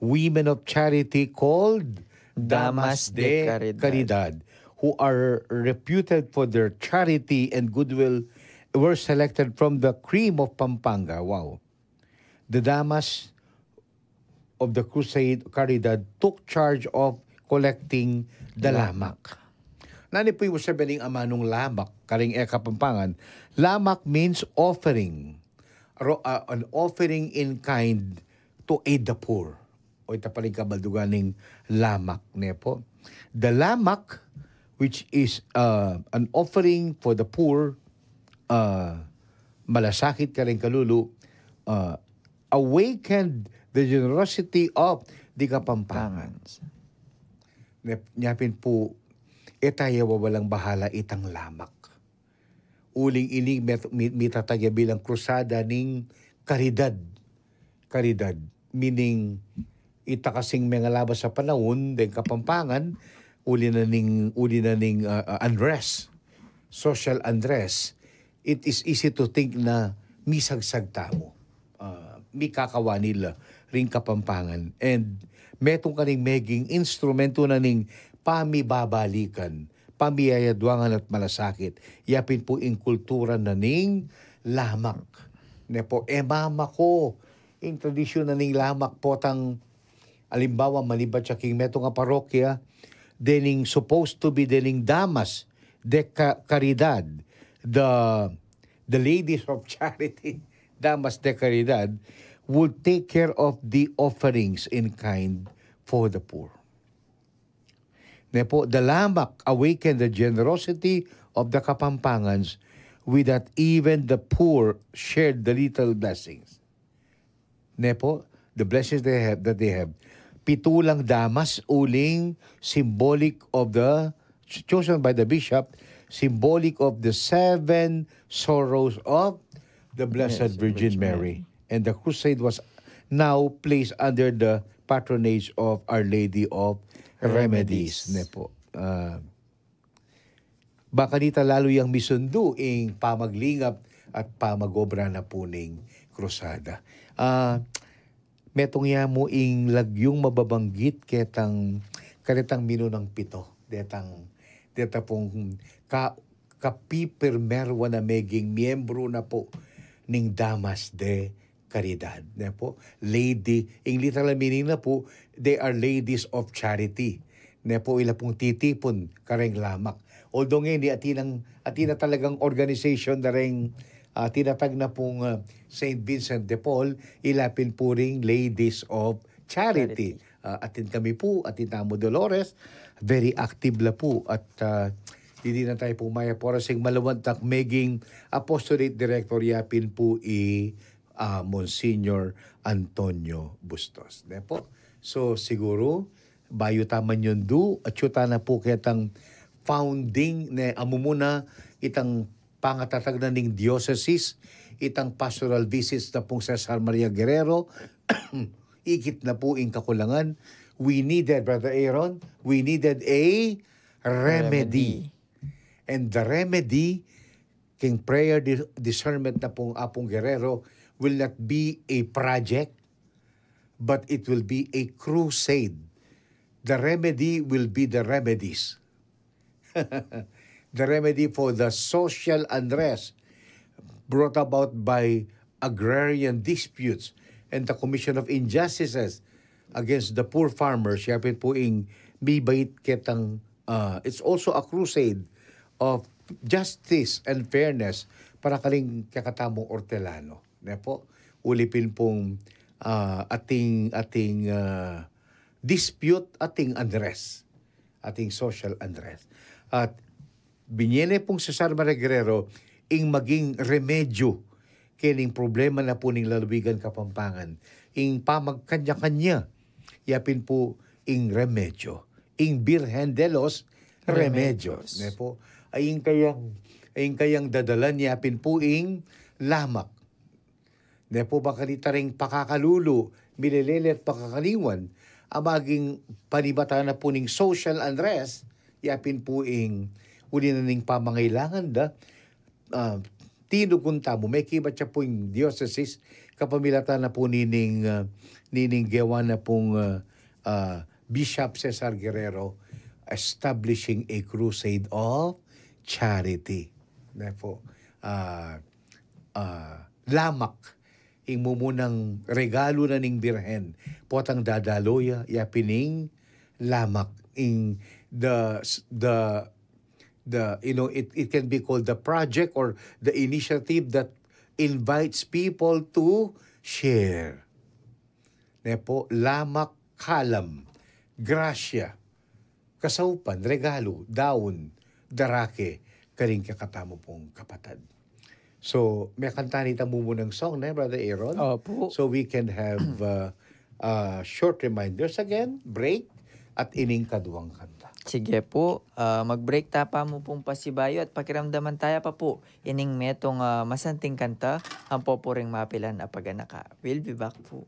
women of charity called Damas de Caridad, who are reputed for their charity and goodwill, were selected from the cream of Pampanga. Wow. The Damas of the Crusade Caridad took charge of collecting the lamak. Nani pu ing sabi ning amanung lamak karing e Kapampangan? Lamak means offering. Ro-, uh, an offering in kind to aid the poor. O ita pa rin kabaldugan ning lamak, ne po? The lamak, which is, uh, an offering for the poor, uh, malasakit karing kalulu, uh, awakened the generosity of the Kapampangan. Pangans. Ne, nya pin pu, e taya wawalang bahala itang lamak. Uling ini met-, mi-, mitatag ya bilang krusada ning karidad. Karidad. Meaning, ita kasing mengalabas a panaun, deng Kapampangan, uli na ning, uli na ning, ah, ah, unrest, social unrest, it is easy to think na misagsag tamu, ah, mikakawanil la ring Kapampangan. And metung karing meging instrumento na ning pamibabalikan, pamiyayaduangan at malasakit. Ya pin pu ing kultura na ning lamak. Ne po, e mamako ing tradisyun na ning lamak potang, alimbawa, manibat ya king metung a parokya, dening supposed to be dening damas de ca-, caridad, the, the ladies of charity, damas de caridad, would take care of the offerings in kind for the poor. Ne po, the lamak awakened the generosity of the Kapampangans, with that even the poor shared the little blessings. Ne po, the blessings they have, that they have. Pitu lang damas, uling symbolic of the, chosen by the bishop, symbolic of the seven sorrows of the Blessed Yes, Virgin Virgin Mary. Mary. And the crusade was now placed under the patronage of Our Lady of Remedies. Remedies. Ne po. Ah, baka nita lalu yang misundu ing pamaglingap at pamagobra na pu ning krusada. Ah, metung ya mu ing lagyung mababanggit ketang, karetang minunang pito, detang, deta pung ka-, kapiprimerwa na meging miyembru na pu ning Damas de Caridad, ne po? Lady, ing literal meaning na pu, they are ladies of charity. Ne po, ila pung titipun kareng lamak. Although ngeni, atin nang, atin na talagang organization da reng, ah, tinatag na pung, ah, Saint Vincent de Paul, ila pin pu ring Ladies of Charity. Charity. Ah, atin kami pu, atin tamu Dolores, very active la pu. At, ah, didi na tayu pung mayap oras ing malawan tak meging apostolate director ya pin pu i, ah, Monsignor Antonio Bustos. Ne po? So, siguru, bayu ta manyundu, atyu ta na pu ketang founding ne amumuna itang pangatatag na ning diocese, itang pastoral visits na pung Cesar Maria Guerrero, ikit na pu ing kakulangan. We needed, Brother Aaron, we needed a remedy. Remedy. And the remedy, king prayer di-, discernment na pung Apung Guerrero, will not be a project, but it will be a crusade. The remedy will be the remedies. The remedy for the social unrest brought about by agrarian disputes and the commission of injustices against the poor farmers. Siya pin pu ing mibait ketang, ah, it's also a crusade of justice and fairness para karing kekatamung Hortelano. Ne po? Uli pin pung, ah, ating, ating, ah, dispute, ating unrest, ating social unrest. At binye ne pung Cesar Maria Guerrero ing maging remedyo kening problema na pu ning lalawigan Kapampangan. Ing pamagkanya-kanya, ya pin pu ing remedyo. Ing Birhen de los Remedios. Remedios. Ne po? Ay ing kayang, ay ing kayang dadalan ya pin pu ing lamak. Ne po, baka nita ring pakakalulu, milelele at pakakaniwan, a maging panibatan na pu ning social unrest, ya pin pu ing uli na ning pamangailangan da, ah, tinugun tamu, mekibat ya pu ing diocese, kapamilatan na pu nining, ah, nining gewa na pung, ah, ah, Bishop Cesar Guerrero, establishing a crusade of charity. Ne po, ah, ah, lamak, ing mumunang regalu na ning Birhen, potang dadalu ya, ya pin ing lamak, ing the, the, the, you know, it, it can be called the project or the initiative that invites people to share. Ne po, lamak, kalam, grasya, kasaupan, regalu, daun, darake, karing kekatamu pung kapatad. So, mekanta ne ita mumunang song, ne, Brother Aaron? Opo. So we can have uh, uh, short reminders again, break, at ining kaduang kanta. Sige po, ah, mag-break ta pa mu pung pasibayu at pakiramdaman taya pa po ining metung, ah, masanting kanta, Ampo Pu Ring Mapilan a Paganaka. We'll be back po.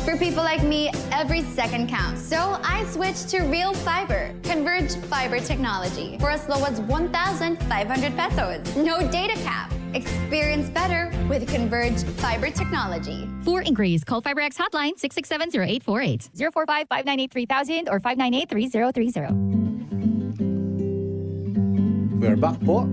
For people like me, every second counts. So I switched to Real Fiber, Converge Fiber Technology, for as low as one thousand five hundred pesos. No data cap. Experience better with Converge Fiber Technology. For inquiries, call FiberX hotline six six seven zero eight four eight, zero four five, five nine eight, three thousand or five nine eight, three zero three zero. We're back po.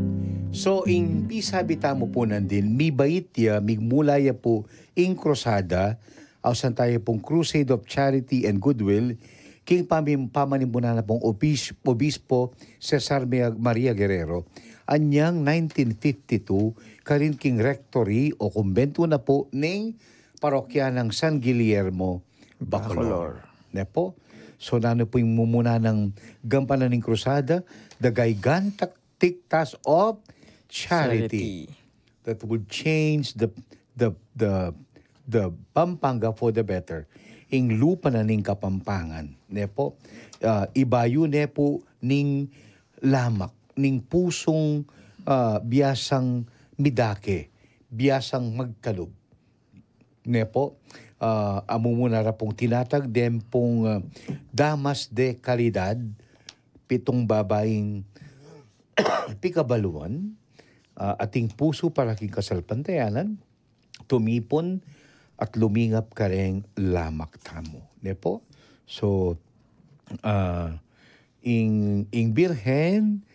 So, ing pisabi tamu po nandin, mibait ya, migmula ya po ing krusada, ausan taya pung Crusade of Charity and Goodwill, king pamim-, pamanimunan na pung obis-, Obispo Cesar Mia-, Maria Guerrero, anyang nineteen fifty-two, karin king rectory o kumbentu na po ning parokya nang San Guillermo, Bacolor. Bacolor. Ne po? So, nanu po ing mumuna nang gampanan ning krusada? The Gigantic Task of Charity. Charity. That would change the, the, the, the Pampanga for the better. Ing lupa na ning Kapampangan. Ne po? Ah, ibayu ne po ning lamak, ning pusung, ah, biasang midake, biasang magkalub. Ne po, ah, amumuna ra pung tinatag den pung, ah, Damas de Caridad, pitung babaing pikabaluan, ah, ating pusu para king kasalpantayanan, tumipun at lumingap kareng lamak tamu. Ne po? So, ah, ing, ing Birhen,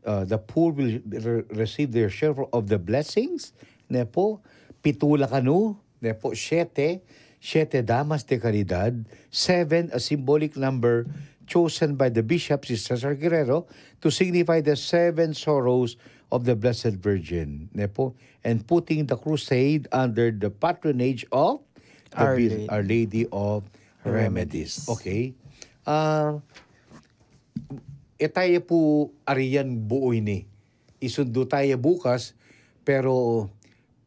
uh, the poor will re-, receive their share of the blessings. Ne po, pitu la kanu, ne po, siete, siete damas de caridad, seven, a symbolic number chosen by the bishop, si Cesar Guerrero, to signify the seven sorrows of the Blessed Virgin. Ne po, and putting the crusade under the patronage of the Our Bir-, Lady. Our Lady of Remedies. Remedies. Okay. Ah, e taya pu arian bu ini. Isundu taya bukas, pero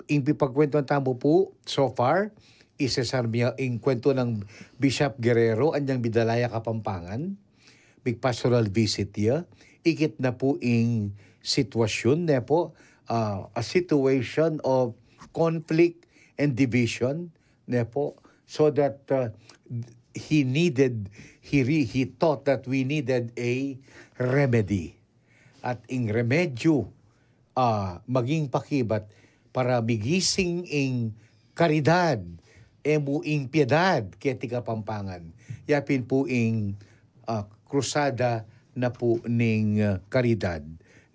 ing pipagkwentuan tamu pu, so far, isesar mi ya ing kuwentu nang Bishop Guerrero, anyang midala ya Kapampangan, mig-pastoral visit ya, ikit na pu ing sitwasyun, ne pu, ah, a situation of conflict and division, ne pu, so that, ah, he needed, he re-, he thought that we needed a remedy. At ing remedyu, ah, maging pakibat para migising ing karidad, e mu ing piedad keti Kapampangan. Ya pin pu ing, ah, krusada na pu ning, ah, karidad.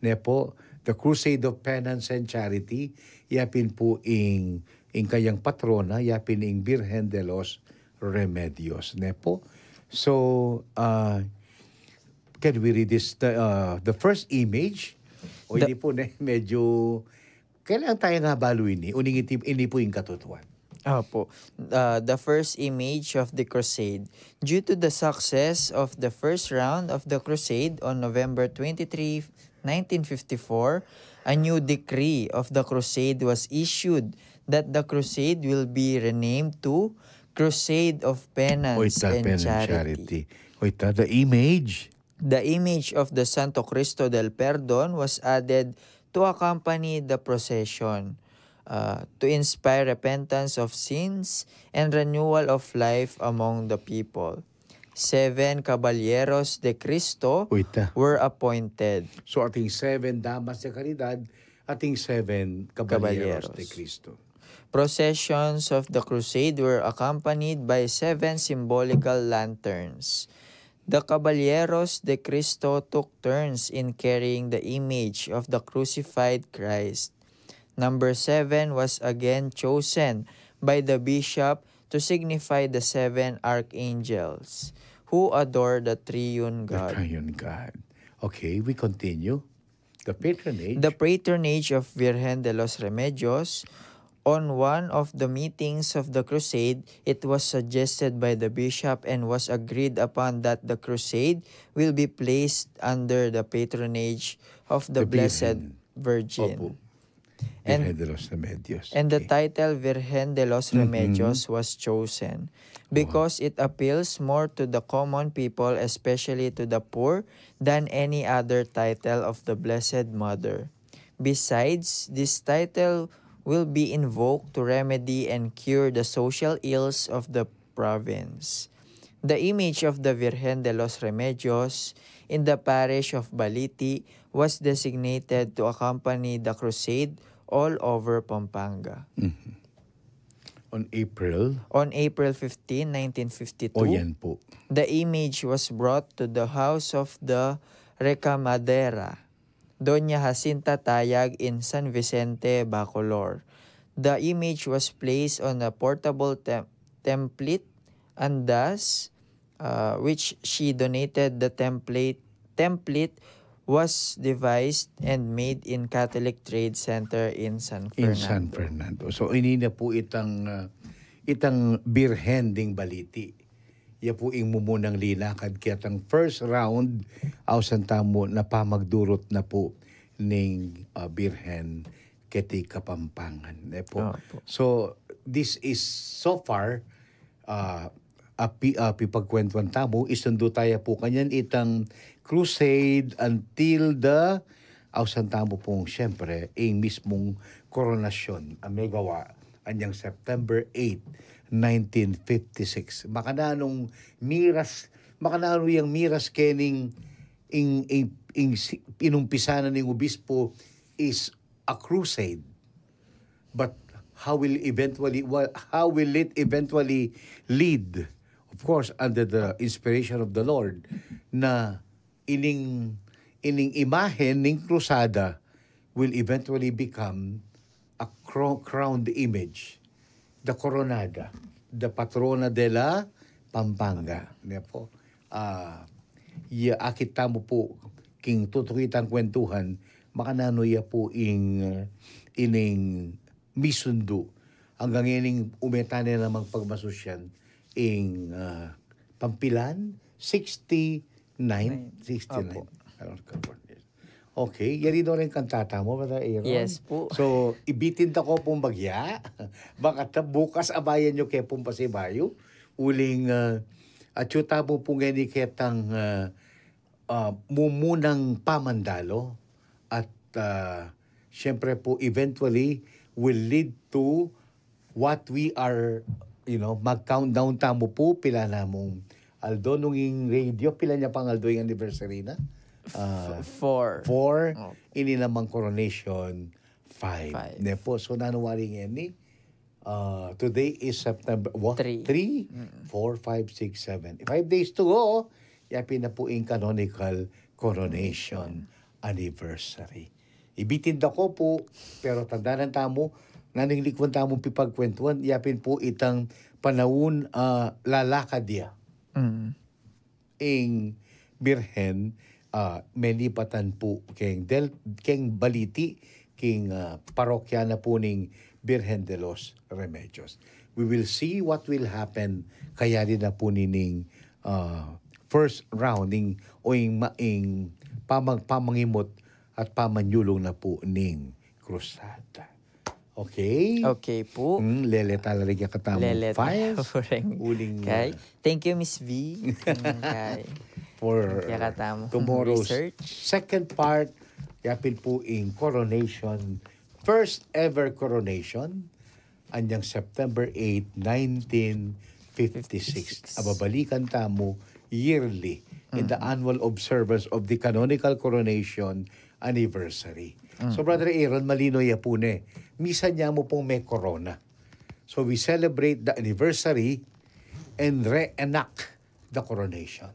Ne pu, the Crusade of Penance and Charity, ya pin pu ing, ing kayang patrona, ya pin ing Birhen de los Remedios. Ne pu? So, ah, can we read this, the, uh, the first image? O, the ini pu, ne, medyo kailangan tayo nga balu ini. Uling iti, ini pu ing katutuan. Opo. Uh, the first image of the crusade. Due to the success of the first round of the crusade on November twenty-three, nineteen fifty-four, a new decree of the crusade was issued that the crusade will be renamed to Crusade of Penance Oita, and Penance Charity. Charity. Oita, the image. The image of the Santo Cristo del Perdon was added to accompany the procession, uh, to inspire repentance of sins and renewal of life among the people. Seven Caballeros de Cristo Uy, ta. were appointed. So, ating seven Damas de Caridad, ating seven Caballeros de Caballeros. Cristo. Processions of the crusade were accompanied by seven symbolical lanterns. The Caballeros de Cristo took turns in carrying the image of the crucified Christ. Number seven was again chosen by the bishop to signify the seven archangels who adore the triune The God. Triune God. Okay, we continue. The patronage. The patronage of Virgen de los Remedios. On one of the meetings of the crusade, it was suggested by the bishop and was agreed upon that the crusade will be placed under the patronage of the The Blessed Virgen. Virgin. Opo. And, Virgen de los Remedios. And the Okay. title Virgen de los Mhm. Remedios was chosen Wow. because it appeals more to the common people, especially to the poor, than any other title of the Blessed Mother. Besides, this title will be invoked to remedy and cure the social ills of the province. The image of the Virgen de los Remedios in the parish of Baliti was designated to accompany the crusade all over Pampanga. Mhm. On April? On April fifteen, nineteen fifty-two, O, yan po. the image was brought to the house of the Recamadera, Doña Jacinta Tayag in San Vicente, Bacolor. The image was placed on a portable tem-, template and thus, uh, which she donated the template, template was devised and made in Catholic Trade Center in San Fernando. In San Fernando. So, ini na po itang, uh, itang Birhen ding Baliti. Ya po ing mumunang linakad ketang first round, ausan tamu na pamagdurut na po ning, ah, Birhen keti Kapampangan. Ne po? Opo. So, this is so far, ah, api, ah, pipagkwentuan tamu, isundu taya po kanyan itang crusade until the Ausan tamu pung, siyempre, ing mismung koronasyon a megawa anyang September eight, nineteen fifty-six. Makananung miras, makananu yang miras kening ing, ing, ing si-, inumpisa na ning obispo is a crusade. But how will eventually, wha-, how will it eventually lead? Of course, under the inspiration of the Lord, na ining, ining imahen ning krusada will eventually become a cro-, crowned image, the Coronada, the patrona de la Pampanga. Ne po? Ah, ya, akit tamu pu king tutuki tang kwentuhan, makananu ya pu ing, uh, ining misundu. Anggang ining ume tane namang pagmasusyan ing, uh, Pampilan, sixty-nine? Nine. Sixty-nine. Opo. Around California. Okay, yari no rin kanta tamu, Brother Aaron. Yes po. So, ibitin ta ko pung bagya. Baka ta bukas abayan yu ke pung pasibayu. Uling, ah, atyu tamu pu ngeni ketang, ah, ah, mumunang pamandalo. At, ah, siyempre po, eventually, will lead to what we are, you know, mag-countdown tamu pu, pila na mung aldo nung ing radio, pila na pang aldo ing anniversary na? Ah, F-, four. Four, oh, ini namang coronation, five. Five. Ne po, so nanu wari ngeni, ah, today is September, wa? Three. Three, mm, four, five, six, seven. Five days to go, yapin na pu ing canonical coronation anniversary. Ibitin da ko pu, pero tandanan tamu, nanu ing likwan tamung pipagkwentuan, yapin pu itang panaun, ah, lalakad ya. Mm. Ing Birhen, ah, melipatan pu keng del-, keng baliti, keng, ah, parokya na pu ning Birhen de los Remedios. We will see what will happen, kayari na pu nining, ah, first round, ning, o ing ma-, ing pamang-, pamangimut at pamanyulung na pu ning krusada. Okay? Okay pu. Hmm, lele tala rin kekatamung file. Lele tala rin. Uling, okay. Ah, thank you, Miss V. Okay. For tomorrow's research. Second part, yapin pu ing coronation, first ever coronation, anyang September eight, nineteen fifty-six. Fifty-six. Ababalikan tamu yearly in the annual observance of the canonical coronation anniversary. So, Brother Aaron, malino ya pu ne. Misan ya mu pung me corona. So, we celebrate the anniversary and reenact the coronation.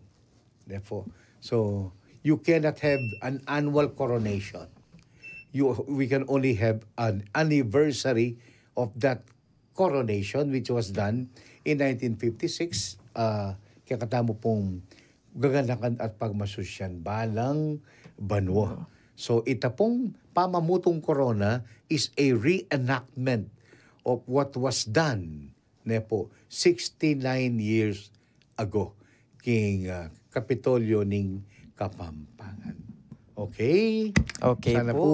Therefore, so, you cannot have an annual coronation. You, we can only have an anniversary of that coronation, which was done in nineteen fifty-six, ah, kekatamu pung gaganakan at pagmasusyan balang banua. So, ita pung pamamutung corona is a reenactment of what was done, ne pu, sixty-nine years ago, king, ah, Kapitolyo ning Kapampangan. Okay? Okay pu. Sana pu,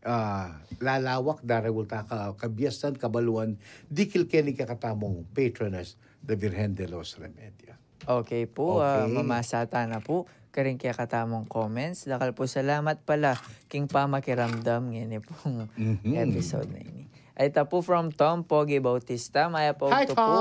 ah, lalawak, daragul ta ka-, kabiasnan, kabaluan, dikil keni kekatamung patroness, the Virgen de los Remedios. Okay pu, ah, mamasa ta na pu karing kekatamung comments. Dakal pu salamat pala king pamakiramdam ngeni pung episode na ini. Ay, ita pu from Tom Pogi Bautista, mayap a ugtu pu.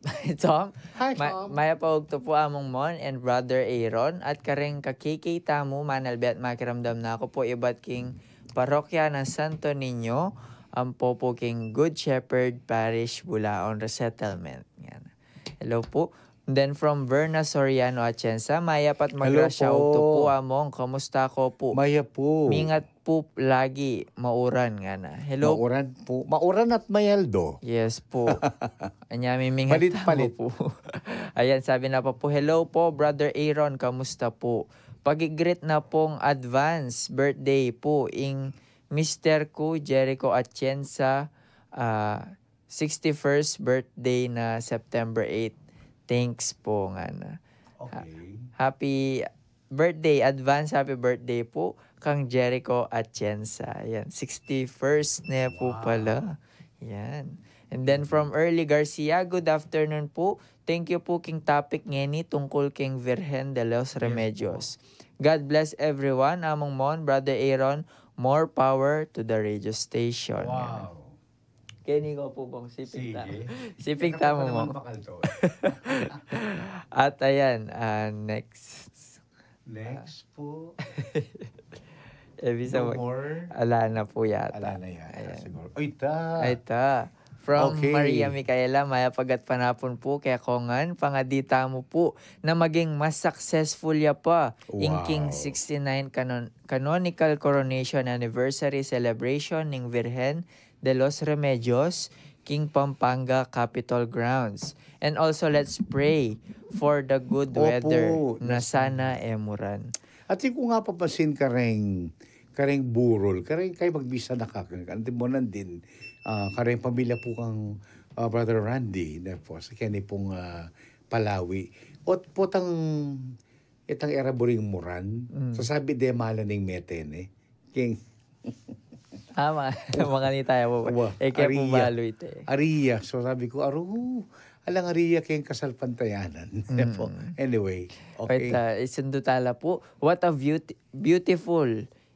Hi, Tom. Hi, Tom. Mayap a ugtu pu, Among Mon and Brother Aaron, at karing kakiki tamu, manalbe at makiramdam na ku pu ibat king parokya nang Santo Niño, ampo pu king Good Shepherd Parish, Bulaon Resettlement. Yan. Hello pu. Then from Verna Soriano Atienza, mayap at magrasya a ugtu pu, Among, kamusta ko pu? Mayap pu. Mingat pu lagi, mauran ngana. Hello. Mauran pu. Mauran at mayaldo. Yes pu. Anya, mimingat tamu pu. Ayan, sabi na pa pu, "Hello po, Brother Aaron, kamusta po? Pag-greet na pong advance birthday po ing mister ku, Jericho Atienza, ah, sixty-first birthday na September eight. Thanks po," ngana. Ha-, okay. Happy birthday, advance happy birthday po kang Jericho Atienza. Yan, sixty-first ne po pala. Yan. And then from Early Garcia, "Good afternoon po. Thank you po king topic ngeni tungkol king Virgen de los Remedios. God bless everyone. Among Mon, Brother Aaron, more power to the radio station." Wow. Keni ko pu bang siping ta-, siping tamu mo. At ayan, ah, next. Next po. E, bisa mag-, ala na po yata. Ala na yata, siguro. Ay, ta. Ay, ta. From Maria Micaela, mayap a gatpanapun po keka ngan, pangadi tamu po na maging mas successful ya pa ing king sixty-nine canon-, canonical coronation anniversary celebration ning Virgen de los Remedios, king Pampanga Capitol grounds. And also, let's pray for the good weather na sana e muran. At ing ku nga papasin kareng, kareng burol, kareng kay magbisa na ka, kanti mo nandin, ah, kareng pamilya pu kang, ah, Brother Randy, na po, sa keni pung, ah, Palawi. Ot potang itang era buring muran, mm, sasabi de mala ning mete ne. King Ama, makanita ya pu. Wa, e kaya pu aria. Balu ite. Aria. So sabi ku, aru, alang aria keng kasalpantayanan. Mm. Anyway, okay. Wait, ah, isundu tala pu. What a beaut-, beautiful,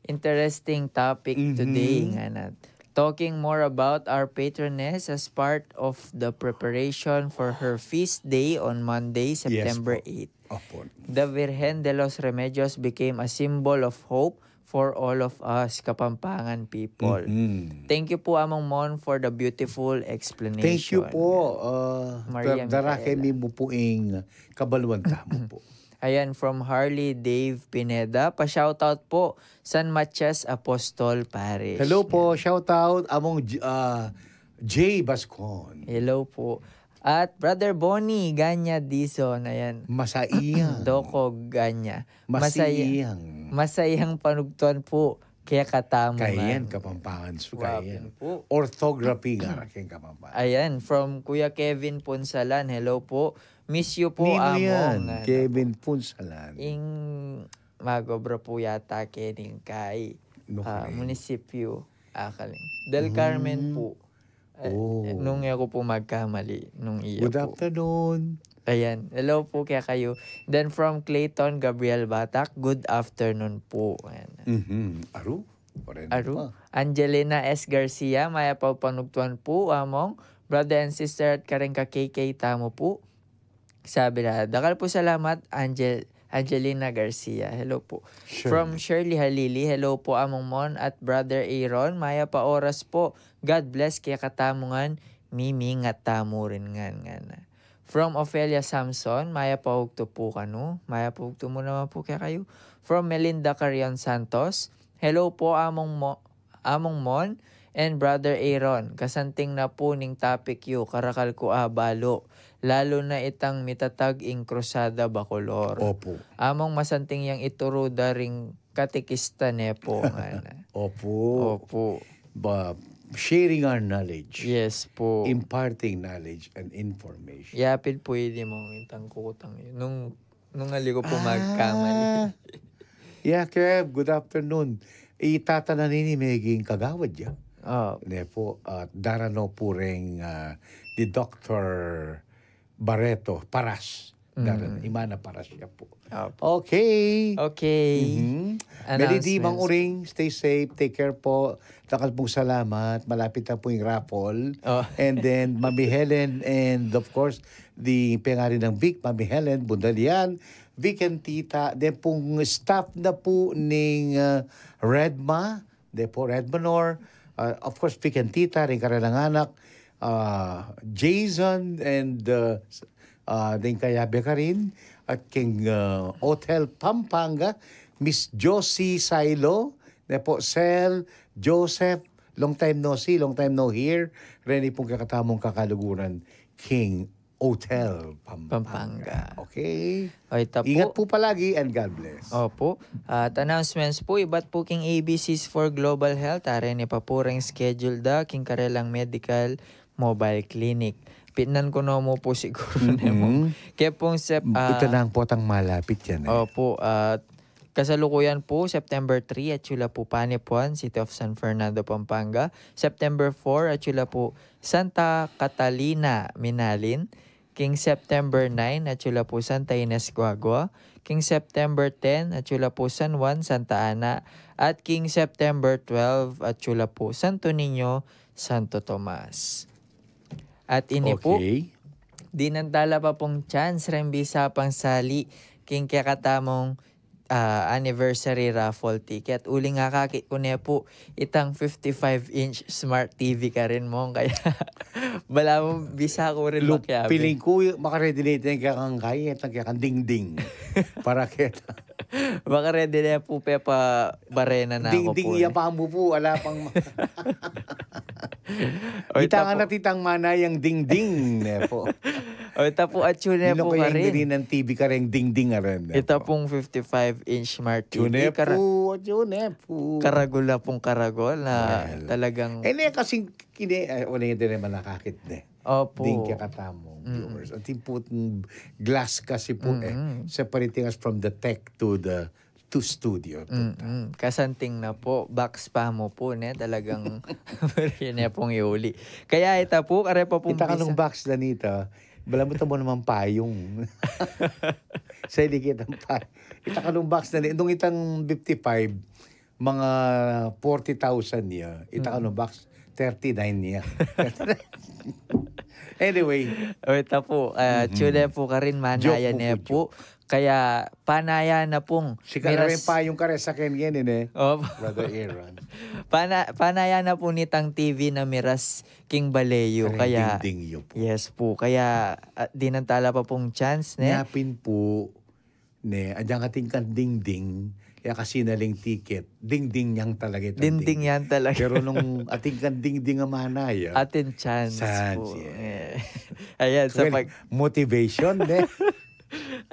interesting topic today, mm-hmm, nga na. Talking more about our patroness as part of the preparation for her feast day on Monday, yes, September eight. Opo. The Virgen de los Remedios became a symbol of hope for all of us Kapampangan people. Mm-hmm. Thank you po, Among Mon, for the beautiful explanation. Thank you po. Uh, Maria dar-, darake Micaela. Mi mu pu ing kabaluan tamu pu. Ayan, from Harley Dave Pineda, pa-shoutout po, San Matias Apostol Parish. Hello po, yan. Shoutout, Among J-, uh, Jay Bascon. Hello po. At Brother Bonnie Ganya Dizon, ayan. Masaiyang. Doko Ganya. Masai-, masaiyang. Masaiyang panugtuan pu kekatamu. Kayan, ngan. Kapampangan su kayan. Wapin pu. Orthography nga ra keng Kapampangan. Ayan, from Kuya Kevin Punsalan, hello pu. Miss you pu, Among. Nino yan? Ngan Kevin Punsalan. Ing mag-obra pu yata kening kay, no, ah, kaya munisipyu. Ah, kaling Del Carmen pu. Eh, oh. Nung e ku pu magkamali, nung iya pu. Good afternoon. Ayan. Hello pu kekayu. Then from Clayton Gabriel Batak, good afternoon pu. Ayan. Mhm. Aru? Aru. Angelina S Garcia, mayap a panugtuan pu, Among. Brother and sister at kareng ka-K K tamu pu. Sabi na, dakal pu salamat, Angel-, Angelina Garcia. Hello po. Shirley. From Shirley Halili, hello po, Among Mon at Brother Aaron. Mayap a oras po. God bless kekatamu ngan, mimingat tamu rin ngan, ngan. From Ofelia Samson, mayap a ugtu po kanu. Mayap a ugtu mu naman po kekayu. From Melinda Carrion Santos, hello po, Among Mo-, Among Mon and Brother Aaron, kasanting na pu ning topic yu, karakal ku a balu, lalu na itang mitatag ing Krusada Bacolor. Opo. Among masanting yang ituru da ring katekista ne pu, ngana. Opo. Opo. Ba, sharing our knowledge. Yes pu. Imparting knowledge and information. Yapin pu ini, Mong, itang kukutang yu. Nung Nung ali ku pu magkamali. Ah. Yeah, Kev, good afternoon. Itatanan ini meging kagawad ya. Oh. Ne pu, ah, darano pu reng, ah, di Doktor Barreto, Paras. Daran, mm, imana Paras ya pu. Opo. Okay. Okay. Mhm. Meli di, Mang Uring, stay safe, take care po. Dakal pung salamat. Malapit na pu ing raffle. Oh. And then, Mami Helen, and of course, di pengari nang Vic, Mami Helen Bundalian, Vic and Tita, then pung staff na pu ning, ah, Redma, de pu Redmanor, ah, of course, Vic and Tita, ring karelang anak, ah, Jason, and, ah, s-, ah, ding kayabe karin, at king, ah, Hotel Pampanga, Miss Josie Silo, de pu Sel, Joseph, long time no see, long time no hear, reni pung kekatamung kakaluguran, king Hotel Pampanga. Pampanga. Okay? O, ita pu. Ingat pu palagi and God bless. Opo. At announcements pu, ibat pu king A B Cs for Global Health, are ne pa pu reng schedule da king karelang medical mobile clinic. Pitnan ku no mu pu siguru ne mu. Mm-mm. Kaya pung sep-, ah, ita nang potang malapit yan, eh. Opo, at kasalukuyan pu, September three, atyu la pu Panepon, City of San Fernando, Pampanga. September four, atyu la pu Santa Catalina, Minalin. King September nine, atyu la pu Santa Ines, Guagua. King September ten, atyu la pu San Juan, Santa Ana. At king September twelve, atyu la pu Santo Niño, Santo Tomas. At ini pu, okay, dinan tala pa pung chance reng bisa pang sali king kekatamung, ah, anniversary raffle ticket. Uling akakit ku ne pu itang fifty-five inch smart T V karin, Mong, kaya balamu bisa ku rin makiabe. Feeling ku, makaredy ne ita ing kekang kaya, itang kekang dingding. Para keta. Makaredy ne pu, pepabarena na ku pu. Dingding ya pa mu pu, ala pang ma-, o, ita pu. Ita nga na titang mana yang dingding, ne pu. O, ita pu, atyu ne pu karin. Nino kaya ing T V kareng dingding a rin, ne pu. Ita pung fifty-five inch smart T V. Atyu ne pu, atyu ne pu. Karagul na pung karagul na talagang. Well. E, ne, kasing kine, e, wala rin naman nakakit, ne. Opo. Ding kekatamung. viewers. At yung putang glass kasi po eh, separating us from the tech to the to studio. Mm-mm. Kasanting na po, box pa mo po, ne? Talagang yun ne pong iuli. Kaya ita po, kare pa pong Ita ka nung box na nita, bala mo tamo naman payong. Sa ilikit ang payong. Ita ka nung box na nita, nung itang fifty-five, mga forty thousand niya. Ita ka nung box, thirty-nine niya. Anyway. O, ita po, ah, tune po karin, manaya ne po. Kaya panaya na pong Sika na rin pa yung kare sa akin ngayon eh. Opo. Brother Aaron. Pana, panaya na po nitang T V na miras king baleyo. Kaya, Dingding yun po. Yes po. Kaya ah, di nang tala pa pong chance, ne? Yapin po, ne, adyang ating kan dingding, ya kasi naling ticket, dingding yang talaga itang Dingding yan talaga. Pero nung ating kan dingding ang manaya, Atin chance Chance, po. yeah. Eh. Ayan, sa well, pag motivation, ne?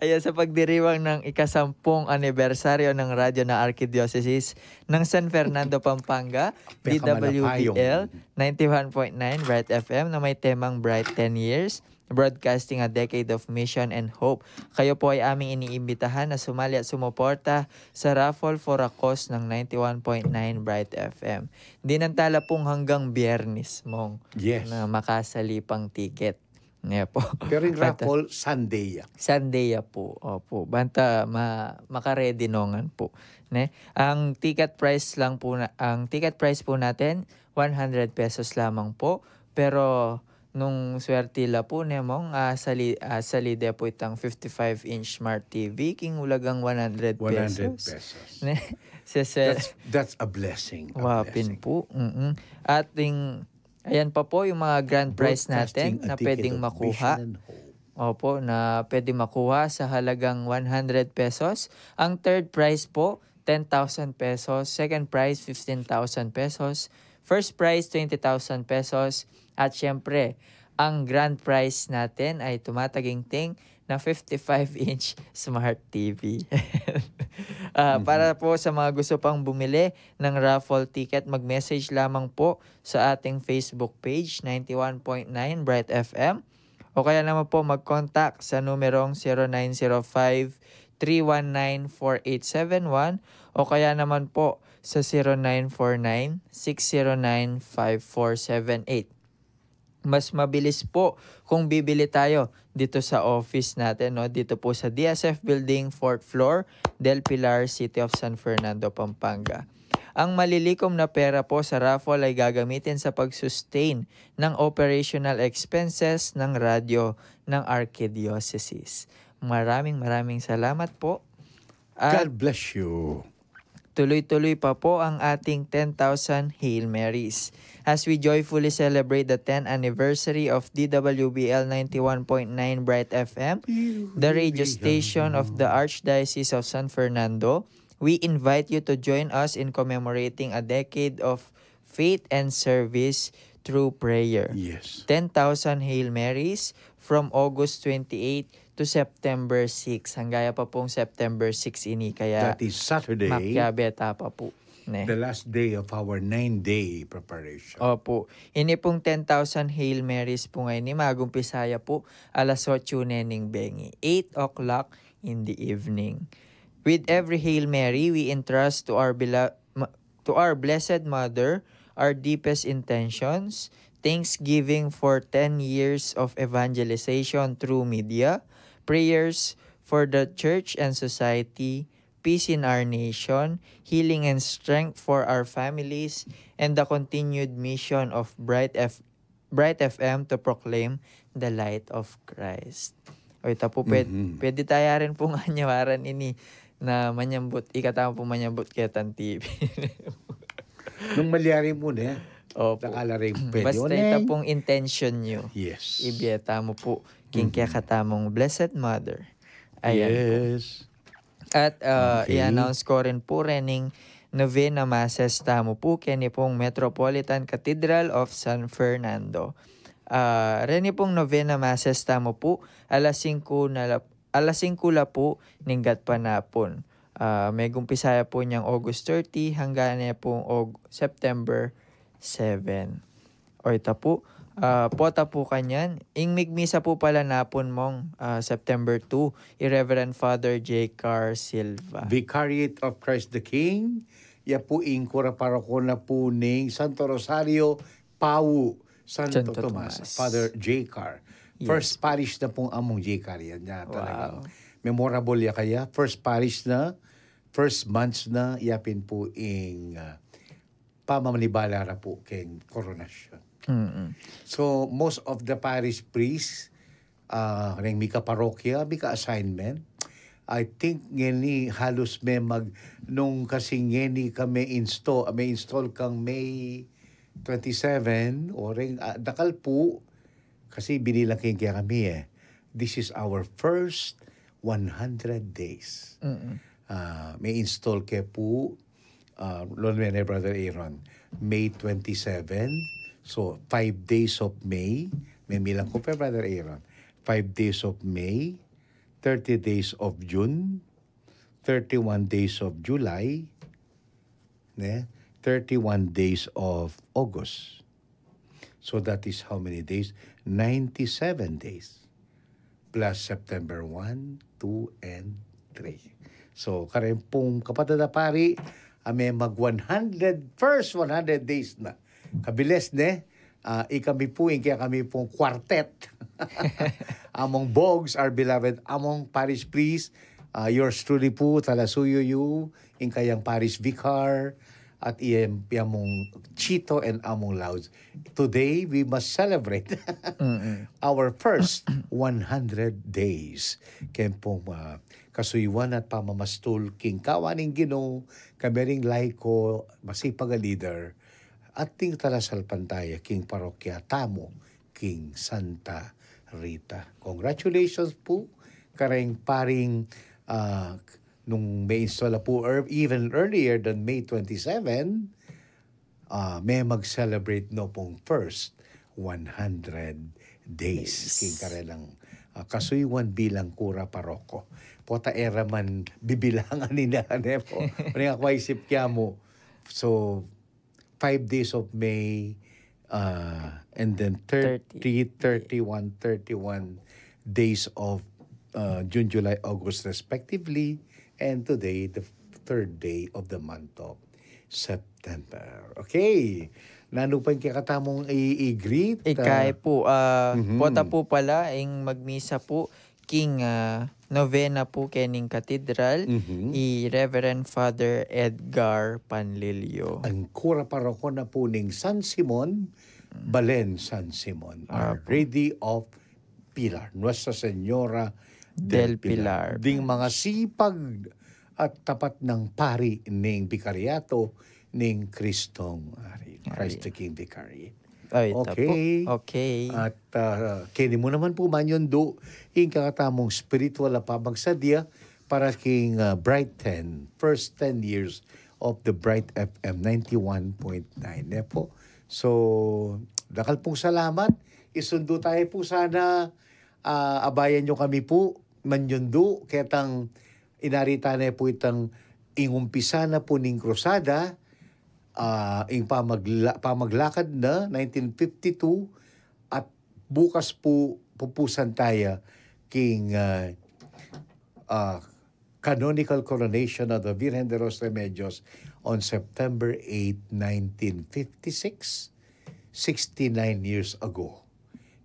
Ayan, sa pagdiriwang ng ikasampung anibersaryo ng Radyo ng Arkidiosesis ng San Fernando, Pampanga, Pekamalapayong. D W B L ninety-one point nine Bright F M na may temang Bright ten Years, Broadcasting a Decade of Mission and Hope. Kayo po ay aming iniimbitahan na sumali at sumuporta sa raffle for a cause ng ninety-one point nine Bright F M. Di nang tala pong hanggang Biyernes mong Yes. na makasali pang ticket. Niya po. Pero yung Banta- raffle, Sunday yan. Sunday ya po. Opo. Banta ma makaredy nongan po. Ne? Ang ticket price lang po na, ang ticket price po natin one hundred pesos lamang po. Pero nung swerte la po, ne, mong ah, sali, ah, salide po itang fifty-five inch smart T V, king ulagang one hundred One hundred pesos. Pesos. Ne? Sese- That's, that's a blessing. A Wapin blessing. Po. Mm-mm. At ting, ayan pa po yung mga grand prize natin Broadcasting a na ticket pwedeng of makuha. Mission and hope. Opo, na pwede makuha sa halagang one hundred pesos. Ang third prize po, ten thousand pesos. Second prize, fifteen thousand pesos. First prize, twenty thousand pesos. At syempre, ang grand prize natin ay tumataginting na fifty-five inch smart T V. Ah, Para po sa mga gusto pang bumili ng raffle ticket, mag-message lamang po sa ating Facebook page, ninety-one point nine Bright F M. O kaya naman po mag-contact sa numerong zero nine zero five, three one nine, four eight seven one o kaya naman po sa zero nine four nine, six zero nine, five four seven eight. Mas mabilis po kung bibili tayo dito sa office natin, no? Dito po sa D S F Building, fourth floor, Del Pilar, City of San Fernando, Pampanga. Ang malilikom na pera po sa raffle ay gagamitin sa pag-sustain ng operational expenses ng radyo ng Archdiocese. Maraming maraming salamat po. At God bless you. Tuloy-tuloy pa po ang ating ten thousand Hail Marys. As we joyfully celebrate the tenth anniversary of D W B L ninety-one point nine Bright F M, the radio station of the Archdiocese of San Fernando, we invite you to join us in commemorating a decade of faith and service through prayer. Yes. Ten thousand Hail Marys from August twenty-eight to September six. Hanggaya pa pong September six ini, kaya That is Saturday, makyabeta pa po. Ne? The last day of our nine-day preparation. Opo. Ini pong ten thousand Hail Marys po ngayon, magumpisaya po alas otso ne ning bengi, eight o'clock in the evening. With every Hail Mary, we entrust to our bela- ma- to our Blessed Mother our deepest intentions, thanksgiving for ten years of evangelization through media, prayers for the church and society, peace in our nation, healing and strength for our families, and the continued mission of Bright F- Bright F M to proclaim the light of Christ. O ita po, pwede, pwede taya rin pong anyawaran ini na manyambut, ikatamu pong manyambut ketang T V. Nung malyari mu ne, Opo. Nakala rin pwede. Basta Oneng. Ita pong intention nyo. Yes. Ibieta mo po king kekatamung Blessed Mother. Ayan po. Yes. At uh, Okay. I-announce ko rin po rening novena masses tamu po keni pong Metropolitan Cathedral of San Fernando. Uh, reni pong novena masses tamu po alas singko na la, alas singko la po ning gatpanapun. Uh, megumpisaya po niyang August thirty hanggang ne pong Og- September seven. O ita po, Ah, pota pu kanyan, ing migmisa pu pala napun mong, ah, September two, i Reverend Father J Car Silva. Vicariate of Christ the King, ya pu ing kura paroko na pu ning Santo Rosario, Pau, Santo Santo Tomas, Tomas. Father J Car. Yes. First parish na pung among J Car yan, ya talagang Wow. memorable ya kaya. First parish na, first months na, yapin pu ing, ah, pamamanibala ra pu keng koronasyon. Mm-mm. So, most of the parish priests, ah, neng mika parokya, mika assignment, I think ngeni halus me mag, nung kasi ngeni kami insto-, me install kang May twenty-seven, o reng, ah, dakal pu, kasi binilang king kaya kami eh. This is our first one hundred days. Mm-mm. Ah, me install ke pu, ah, Lord Mene, Brother Aaron, May twenty-seven. So, five days of May. Me milang ku pe, Brother Aaron. Five days of May, thirty days of June, thirty-one days of July, ne? Thirty-one days of August. So that is how many days? Ninety-seven days. Plus September one, two, and three. So, kareng pung kapatad a pari, a me mag one hundred, first one hundred days na. Kabilis, ne? Ah, ikami pu, ing kaya kami pung quartet. Among Bogs, our beloved, among parish priest, ah, yours truly pu, talasuyu yu, ing kayang parish vicar, at iyam, iyamong Chito and Among Louds. Today, we must celebrate Mm-mm. our first one hundred days. Keng pung, ah, kasuyuan at pamamastul king kawan ning Ginu, kami ring laiko, masipag a leader, at ning talasalpantaya king parokya tamu, king Santa Rita. Congratulations pu, kareng paring, ah, nung me install pu, er, even earlier than May twenty-seven, ah, me mag-celebrate no pung first one hundred days. Days. King karelang, ah, kasuyuan bilang kura paroko. Pota e ra man bibilangan nila, ne pu. Uling aku aisip kya mu. So, five days of May, ah, and then thirty, Thirty. Thirty-one, thirty-one days of, ah, June, July, August respectively, and today, the third day of the month of September. Okay. Nanu pa ing kekatamung i-, i-greet? Ikay Ah, pu, ah, mhm. pota pu pala, ing magmisa pu, king, ah, novena pu kening katedral, Mhm. i Reverend Father Edgar Panlilio. Ang kura paroko na pu ning San Simon, Mm. Balen San Simon, Our Apo. Lady of Pilar, Nuestra Señora Del del Pilar. Pilar. Ding mga sipag at tapat nang pari ning Bikaryato ning Kristong Ari, Ari. Christ the King Vicary. Ay, tapu. Okay. Okay. At, ah, keni mu naman pu manyundu ing kakatamung spiritual a pamagsadya para king, ah, Bright ten, first ten years of the Bright F M ninety-one point nine, ne pu. So, dakal pung salamat. Isundu tayu pu sana, ah, abayan yu kami pu, manyundu, ketang inari tana pu itang ing umpisa na pu ning Krusada, ah, ing pamagla-, pamaglakad na, nineteen fifty-two, at bukas pu, pupusan taya king, ah, ah, canonical coronation of the Virgen de los Remedios on September eight, nineteen fifty-six, sixty-nine years ago.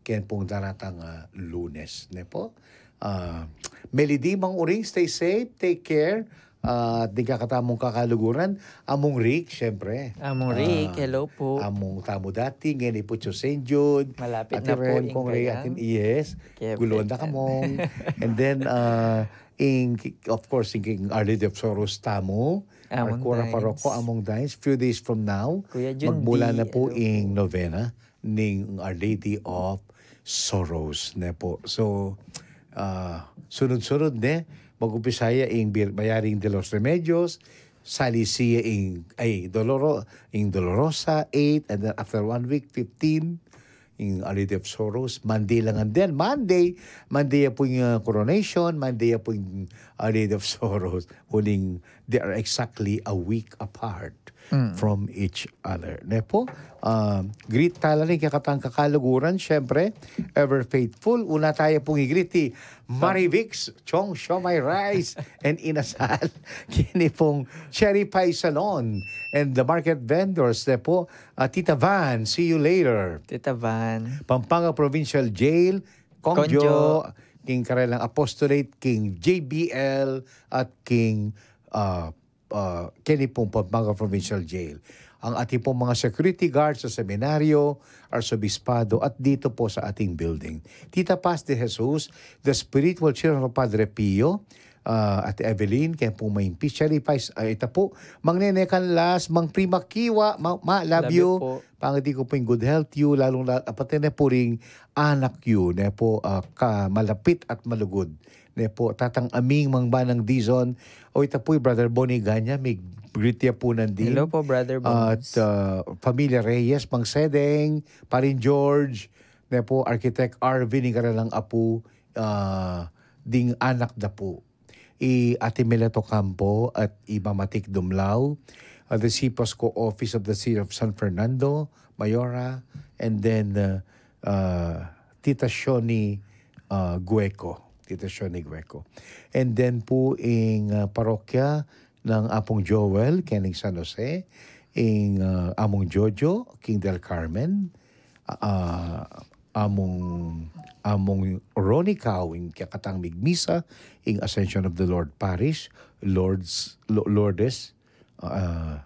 Ken pung daratang, ah, Lunes, ne pu? Ah, Melody, Mang Uring, stay safe, take care. Ah, at ding kakatamung kakaluguran, Among Rick, syempre. Among Rick, Ah, hello pu. Among tamu dati, ngeni pu Tio Saint Jude. Malapit Ate na pu Ren, ing Kong Ray, kayang atin, yes. Kaya Gulon na pwede. Kamong. And then, ah, ing, of course, ing, ing Our Lady of Sorrows tamu. Among Arkura Dines. Paroko, Among Dines. Few days from now, Kuya Jun magmula D, na pu hello ing pu. Novena ning Our Lady of Sorrows, ne pu. So, ah, sunod-sunod, ne, mag-umpisa ya ing Bir-, Mayaring de los Remedios, sali siya ing, ay, Doloro-, ing Dolorosa, eight, and then after one week, fifteen, ing Our Lady of Sorrows, Monday lang, and then Monday, Monday ya pu ing, ah, coronation, Monday ya pu ing Our Lady of Sorrows, uling they are exactly a week apart. Mm. from each other. Ne po, um, greet tala rin kekatang kakaluguran, syempre, ever faithful. Una taya pung i-greet i Marivix Chong Siomai Rice and Inasal. Kini pung Cherry Pie Salon and the market vendors, ne po, ah, Tita Van, see you later. Tita Van. Pampanga Provincial Jail, Kong Kong Jo, Jo. King Karelang Apostolate, King J B L, at King, ah, ah, keni pung Pampanga Provincial Jail. Ang ating pong mga security guards sa seminaryo, arsobispado, at dito po sa ating building. Tita Paz de Jesus, the spiritual children of Padre Pio, ah, at Evelyn, kaya pong may Cherry Pies, ay, ita po, Mang Nene Canlas, Mang Prima Kiwa, ma, ma, love Love you you. po. Pangadi ko po yung good health you, lalong la, apatid na po ring anak you, ne po, ah, ka malapit at malugod. Ne po, Tatang Aming, Mang Banang Dizon, o ita po, Brother Bonnie Ganya, may greet ya po nandin. Hello po, Brother At, Bones. ah, Pamilya Reyes, Mang Sedeng, Parin George, ne po, Architect Arvin, yung karalang apu, ah, ding anak da po. I Ate Mileto Campo at i Mamatik Dumlao, uh, the C P O S C O office of the City of San Fernando, Mayora, and then, uh, uh, Tita Shoni, uh, Gueco. Tita Shoni Gueco. And then po ing, uh, parokya ng Apong Joel, kening San Jose, ing, uh, Among Jojo, King del Carmen, ah, Among, Among Ronnie Cow, ing kekatang migmisa, ing Ascension of the Lord Parish, Lord's, Lo-, Lourdes, ah,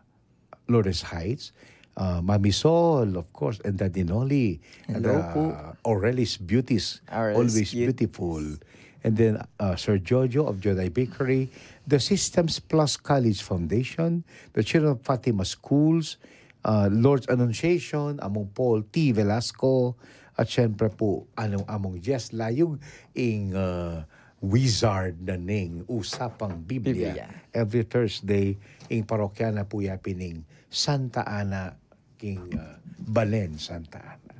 Lourdes Heights, ah, Mami Sol, of course, and Daddy Noli, Hello the po. Aurelis Beauties, Aurelis always Beauties. beautiful. And then, uh, Sir Jojo of Jedi Bakery, the Systems Plus College Foundation, the Children of Fatima Schools, uh, Lord's Annunciation, Among Paul T Velasco, at syempre po, ano, Among Jess Layug, ing, uh, wizard na ning Usapang Biblia. Biblia. Every Thursday, ing parokya na po ya pining Santa Ana, king, uh, Balen, Santa Ana.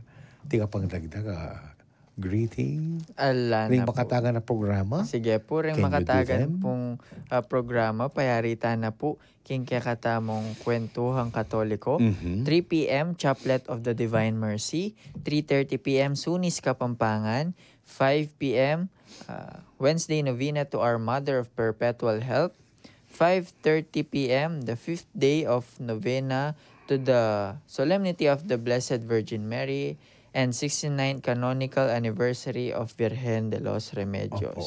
Tika pang dagdag, uh, greeting. Ala Ring na po. makatagan na programa. Sige po, ring Can you do makatagan them? pong, ah, programa, payarita na po, king kekatamong Kwentuhang Katoliko, Mhm. three P M, Chaplet of the Divine Mercy, three thirty P M, Sunis Kapampangan, five P M, ah, Wednesday Novena to Our Mother of Perpetual Help, five thirty P M, the fifth day of novena to the Solemnity of the Blessed Virgin Mary and sixty-ninth canonical anniversary of Virgen de los Remedios. Opo.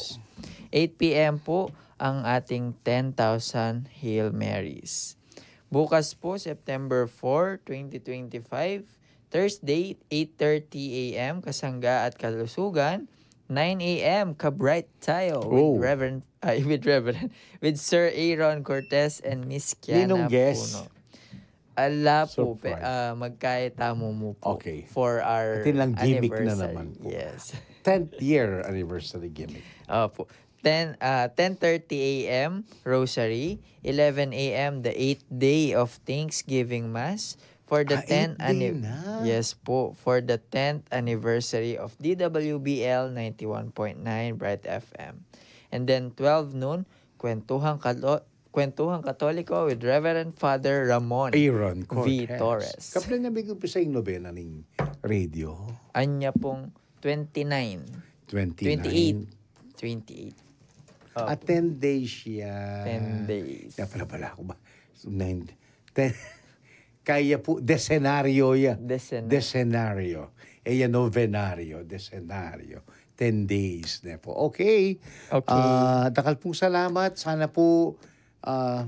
Eight P M po ang ating ten thousand Hail Marys. Bukas po, September four, twenty twenty-five, Thursday, eight thirty A M, Kasangga at Kalusugan, nine A M, Ka-Bright Tayo with Oh. Reverend, ay, with Reverend, with Sir Aaron Cortez and Miss Kiana Ninong guest? Puno. Ala po, pe, Surprise. ah, magkaya tamu mu po Okay. for our Atin lang gimmick na anniversary. naman po. Yes. Tenth year anniversary gimmick. Opo. Ten, ah, ten thirty A M, Rosary. Eleven A M, the eighth day of Thanksgiving Mass. For the Ah, tenth eighth day anni-, na. Yes po, for the tenth anniversary of D W B L ninety-one point nine Bright F M. And then twelve noon, Kwentuhang Kalo-, Kwentuhang Katoliko with Reverend Father Ramon Aaron V. Cortez. Torres. Kapila na mi umpisa ing nobena ning radio? Anya pong twenty-nine. Twenty-nine. Twenty-eight. Twenty-eight. Opo. Ah, ten days siya. Ten days. Kaya pala, pala ako ba? So, nine, ten, kaya po, desenaryo ya. Desenaryo. Desenaryo. E ya novenaryo, desenaryo. Ten days ne po. Okay. Okay. Ah, dakal pong salamat. Sana po, ah,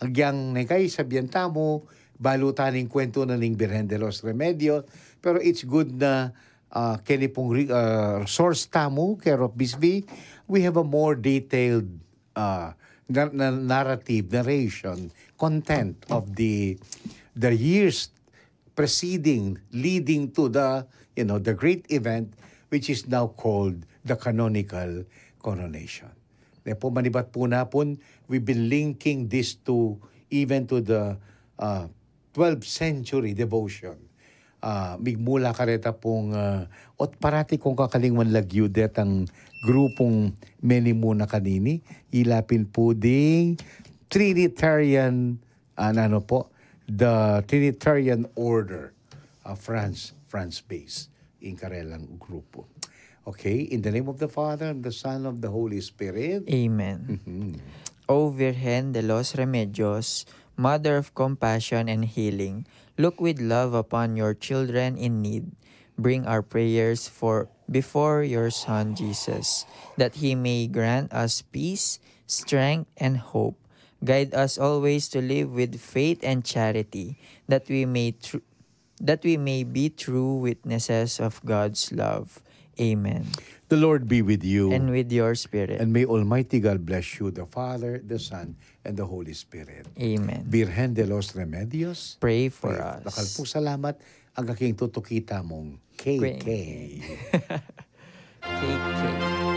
agyang ne kay sabian tamu, balu ta ning kwentu na ning Birhen de los Remedios. Pero it's good na, ah, keni pong re-, ah, source tamu, care of Bisbee, we have a more detailed, ah, na-, na-, narrative, narration, content of the, the years preceding, leading to the, you know, the great event which is now called the canonical coronation. Ne po, manibat po na pun, we've been linking this to, even to the, uh, twelfth century devotion. Ah, migmula kareta pung, ah, ot parati kung kakalingwan lagyu detang grupung meni muna kanini, ila pin po ding Trinitarian, ah, ano po, the Trinitarian Order, uh, France, France base, ing karelang grupo. Okay, in the name of the Father, and the Son, of the Holy Spirit. Amen. O Virgen de los Remedios, Mother of Compassion and Healing, look with love upon your children in need. Bring our prayers for before your Son Jesus, that he may grant us peace, strength, and hope. Guide us always to live with faith and charity, that we may tr- that we may be true witnesses of God's love. Amen. The Lord be with you. And with your spirit. And may Almighty God bless you, the Father, the Son, and the Holy Spirit. Amen. Virgen de los Remedios, Pray for pray. Us. Dakal pung salamat. Ang aking tutukita mong K K. K K.